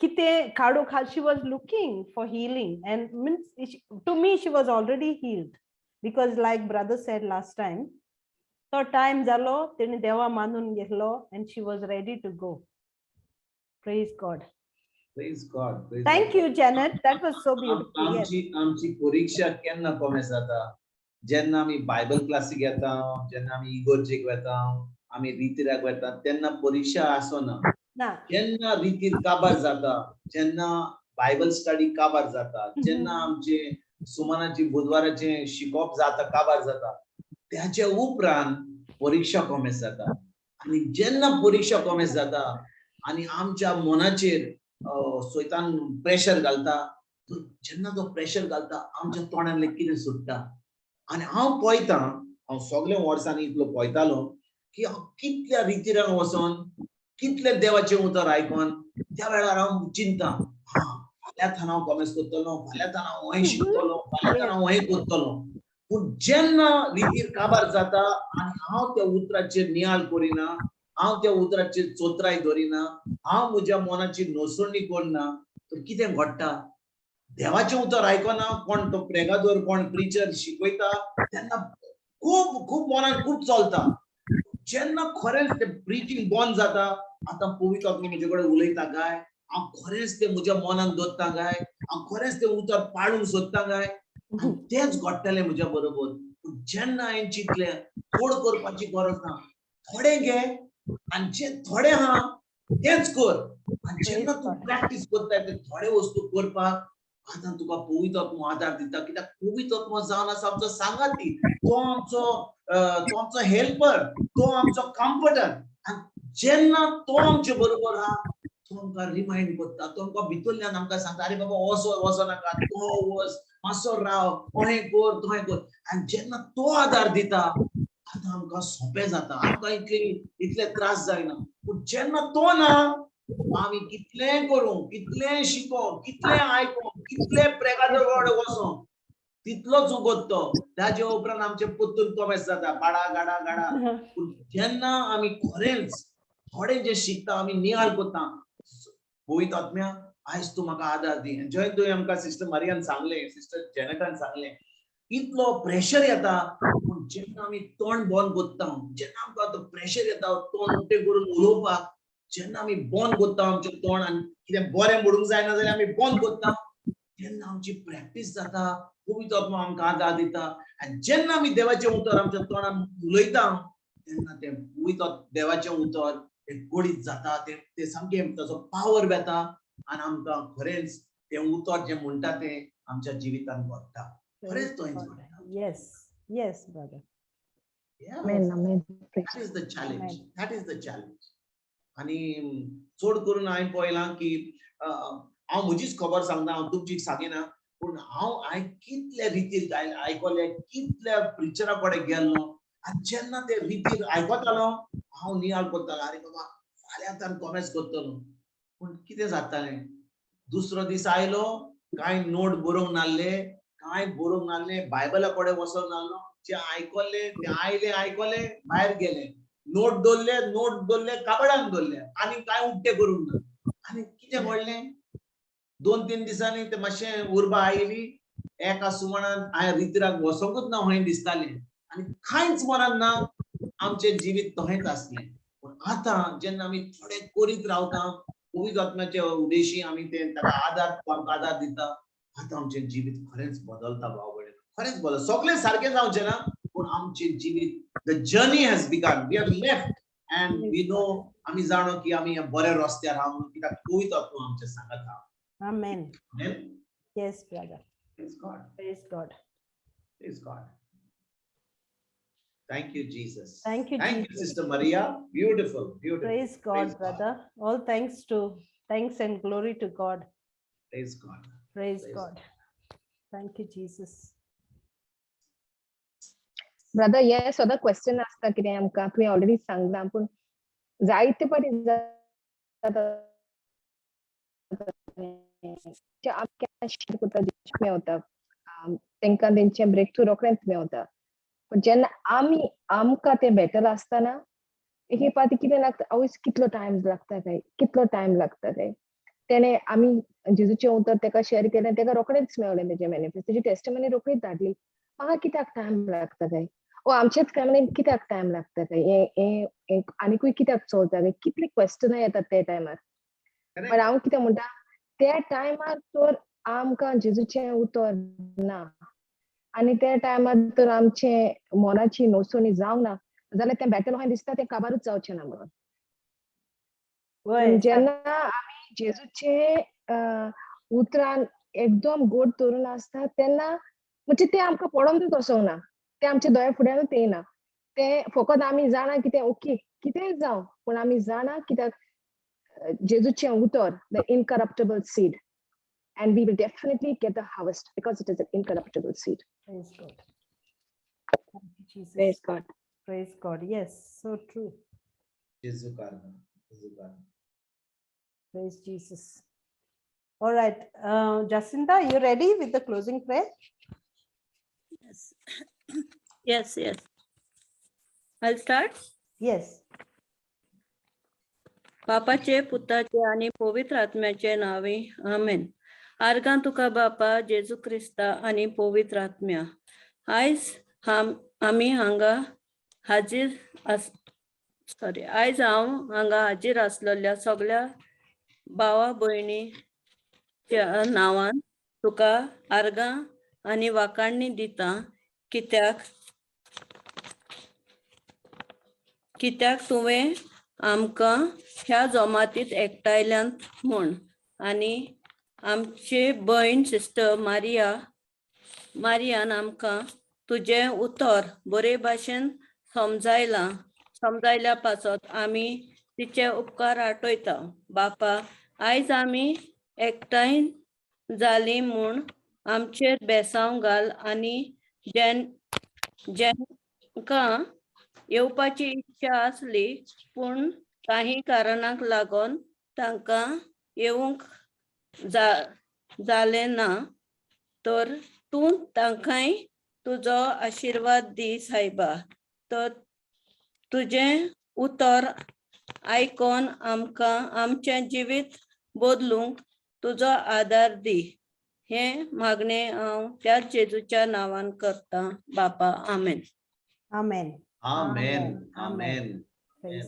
कितें काडूंक हा, she was looking for healing, and means to me she was already healed, because like brother said last time, तो टायम जालो, तेणी देवा मानून घेतलो and she was ready to go. Praise God. Praise God. Praise Thank God. you, Janet. That was so beautiful. Yes. आमची परीक्षा केन्ना कॉमेस जाता? जेन्ना आमी बायबल क्लासीक येता, जेन्ना आमी इगोर्जेक वेता, आमी रितिराक वेता, तेन्ना परीक्षा आसना. ना. जेन्ना रितीर काबार जाता, जेन्ना बायबल स्टडी काबार जाता, जेन्ना आमचे सुमानाची बुधवाराचे शिकोवप जाता, काबार जाता, त्याचे उपरांत परीक्षा कॉमेस जाता. आनी जेन्ना परीक्षा कॉमेस जाता आनी आमच्या मनाचेर स्वतान प्रेशर घालता, तर जेन्ना तो प्रेशर घालता, आमच्या तोंडांतलें कितें सुट्टा? आनी हांव पळयतां, हांव सगल्या वर्सांनी इतलो पळयतालो की हांव कितल्या रितिरांक वचोन, कितले देवाचें उतर आयकोन, त्या वेळार हांव चिंता, हा, फाल्यां थान हांव कॉमेस करतलो, फाल्यां थान हांव हें शिकतलो, फाल्यां थान हांव हें करतलो. पूण जेन्ना रितीर काबार जाता आनी हांव त्या उतराचेर नियाळ करिना, हांव त्या उतराचेर चोत्राय दवरिना, हांव म्हज्या मनाची नसवणी करना, तर कितें घडटा? देवाचें उतर आयकना, कोण तो प्रेगादोर, कोण प्रिचर शिकयता तेन्ना खूब खूब मनान खूब चलता. जेन्ना खरेंच ते प्रिचींग बंद जाता, आतां पवित्र आत्मो म्हजे कडेन उलयता काय, हांव खरेंच तें म्हज्या मनान दवरता काय, हांव खरेंच तें उतर पाळूंक सोदता काय, आनी तेंच घडटलें म्हज्या बरोबर. पूण जेन्ना हांवें चिंतलें, चड करपाची गरज ना, थोडें घे आनी जें थोडें आहा तेंच कर. आनी जेन्ना तूं प्रॅक्टीस करता ते थोडे वस्तू करपाक, आतां तुका पवित्र आत्मो आदार दिता. कित्याक पवित्र आत्मो जावन आसा आमचो सांगाती, तो आमचो हेल्पर, तो आमचो कम्फर्टर. आनी जेन्ना तो आमचे बरोबर आहा, तो आमकां रिमायंड करता, तो आमकां भितरल्यान आमकां सांगता, अरे बाबा, असो वचो नाका, तो वच, मातसो राव, अहें कर, तोहें कर. आनी जेन्ना तो आदार दिता, आतां आमकां सोंपें जाता, आमकां इतले त्रास जायना. पूण जेन्ना तो ना, आमी कितलें करूं, कितलें शिको, कितलें आयको, कितले प्रेगादोर कडेन वचों, तितलोच उगत तो. ताजे उपरांत आमचें पोत्तून कॉमेस जाता, बाडा गाडा गाडा. पूण जेन्ना आमी खरेंच थोडें जें शिकता, आमी नियाळ करता, पवित्र आत्म्या, आयज तूं म्हाका आदार दी. जंय तुवें आमकां सिस्टर मारियान सांगलें, सिस्टर जेनेटान सांगलें, इतलो प्रेशर येता, पूण जेन्ना आमी तोंड बंद करता, जेन्ना आमकां तो प्रेशर येता तोंड उक्तें करून उलोवपाक, जेन्ना आमी बंद करता आमचें तोंड आनी कितें बरें म्हणूंक जायना जाल्यार आमी बंद करता, तेन्ना आमची प्रॅक्टीस जाता, पवित्र आत्मा आमकां आदार दिता. आनी जेन्ना आमी देवाचें उतर आमच्या तोंडान उलयता, तेन्ना तें पवित्र देवाचें उतर तें गोडीत जाता, तें तें सामकें ताचो पावर वेता आनी आमकां खरेंच तें उतर जें म्हणटा तें आमच्या जिवितांत घडटा, खरेंच तोंच घडटा. Yes, brother. Yeah. Amen, amen. That is the challenge. That is the challenge. आनी चड करून हांवें पळयलां की हांव म्हजीच खबर सांगता, हांव तुमची सांगिना, पूण हांवें कितले रितीर आयकले, कितल्या प्रिचरा कडेन गेल्लो, आनी जेन्ना ते रितीर आयकतालो, हांव नियाळ करतालो, आरे बाबा, फाल्यां आतां कॉमेस करतलो. पूण कितें जातालें, दुसरो दीस आयलो, कांय नोट बरोवंक नासले, कांय बरोवंक नासलें, बायबला कडेन वचोंक नासलो. जे आयकले ते आयले, आयकले, भायर गेले, नोट दवरले, नोट दवरले, काबडान दवरले आनी कांय उक्ते करूंक ना. आनी कितें घडलें, 2-3 दिसांनी ते मातशें उर्बा आयली. एका सुमानान हांवें रितिराक वचोंकूच ना खंय दिसतालें आनी कांयच मनान ना, आमचें जिवीत तहेंच आसलें. पूण आतां जेन्ना आमी थोडें करीत रावता, पवित्र आत्म्याचे उदेशी आमी ते ताका आदार, आमकां आदार दिता, आतां आमचें जिवीत खरेंच बदलता. भाव भयण, खरेंच बदल, सगळें सारकें जावचें ना, पूण आमचें जिवीत, the journey has begun. We are left and we know, आमी जाणो की आमी ह्या बऱ्या रस्त्यार आहा म्हणून, कित्याक पवित्र आत्मा आमच्या सांगात आहा. Amen. Amen. Yes, brother. Praise God. Praise God. Praise God. Thank you, Jesus. Thank you, Thank you, Jesus. Sister Maria. Beautiful, beautiful. Praise God, Praise God. Brother. All thanks and glory to God. Praise God. Praise Praise God. Thank you, Jesus. Brother, हे सदां question आसता कितें आमकां, तुवें already सांगलां, पूण जायते फावटी जाता शेअर करता, मेवता तांकां, तेंचें ब्रेक थ्रू रोखडेंच मेवता. पूण जेन्ना आमी आमकां तें बेटर आसतना एक एक पावटी कितें लागता, आवयस कितलो टायम लागता काय, कितलो टायम लागता काय. तेणे आमी जेजूचें उतर तेका शेअर केलें, तेका रोखडेंच मेवलें तेजें मॅनिफेस्ट, तेजी टेस्टिमनी रोखडीच धाडली. म्हाका कित्याक टायम लागता काय, ओ आमचेच फॅमिलीन कित्याक टायम लागता काय, हे हे आनीकूय कित्याक चलता काय, कितली क्वेश्चनां येतात त्या टायमार. बट हांव कितें म्हणटा, त्या टायमार तर आमकां जेजूचें उतर ना आनी त्या टायमार तर आमचें मनाची नोसणी जावंक ना जाल्यार तें बॅटल खंय दिसता तें काबारूच जावचें ना म्हणून. जेन्ना आमी जेजूचे उतरान एकदम गोड धरून आसता तेन्ना म्हणजे तें आमकां पडोनूच वचोंक ना, तें आमच्या दोळ्या फुड्यानूच येना, तें फकत आमी जाणा कितें ओके कितेंय जावं, पूण आमी जाणा कित्याक जेजूचें उतर, the incorruptible seed, and we will definitely get the harvest because it is an incorruptible seed. Praise God. Thank you, Jesus. Praise God. Praise God. Yes, so true. जेजू कारभार, जेजू कारभार. Praise Jesus. All right, Jacinta, you ready with the closing prayer? Yes. Yes. I'll start. Yes. बापाचे, पुताचे आणि पवित्र आत्म्याचे नावे, आमेन. आर्गां तुका बापा जेजू क्रिस्ता आनी पवित्र आत्म्या. आयज हाम आमी हांगा हाजीर आस, सॉरी, आयज हांव हांगा हाजीर आसलेल्या सगळ्या भावा भयणीच्या नांवान तुका आर्गां आनी वाखाणणी दिता, कित्याक तुवें आमकां ह्या जमातींत एकठांयल्यांत म्हूण. आनी आमची भयण सिस्टर मारिया, मारियान आमकां तुजें उतर बरे भाशेन समजायलां, समजायल्या पासत आमी तिचे उपकार आठयता. बापा, आयज आमी एकठांय जालीं म्हूण आमचेर बेसांव घाल आनी जेंकां येवपाची इच्छा आसली पूण काही कारणाक लागून तांकां येवंक जालें ना, तर तूं तांकांय तुजो आशिर्वाद दी सायबा. तर तुजें उतर आयकोन आमकां आमचें जिवीत बदलूंक तुजो आदार दी. हें मागणें हांव त्याच जेजूच्या नांवान करतां बापा, आमेन. आमेन. आमेन. Amen. आमेन. Praise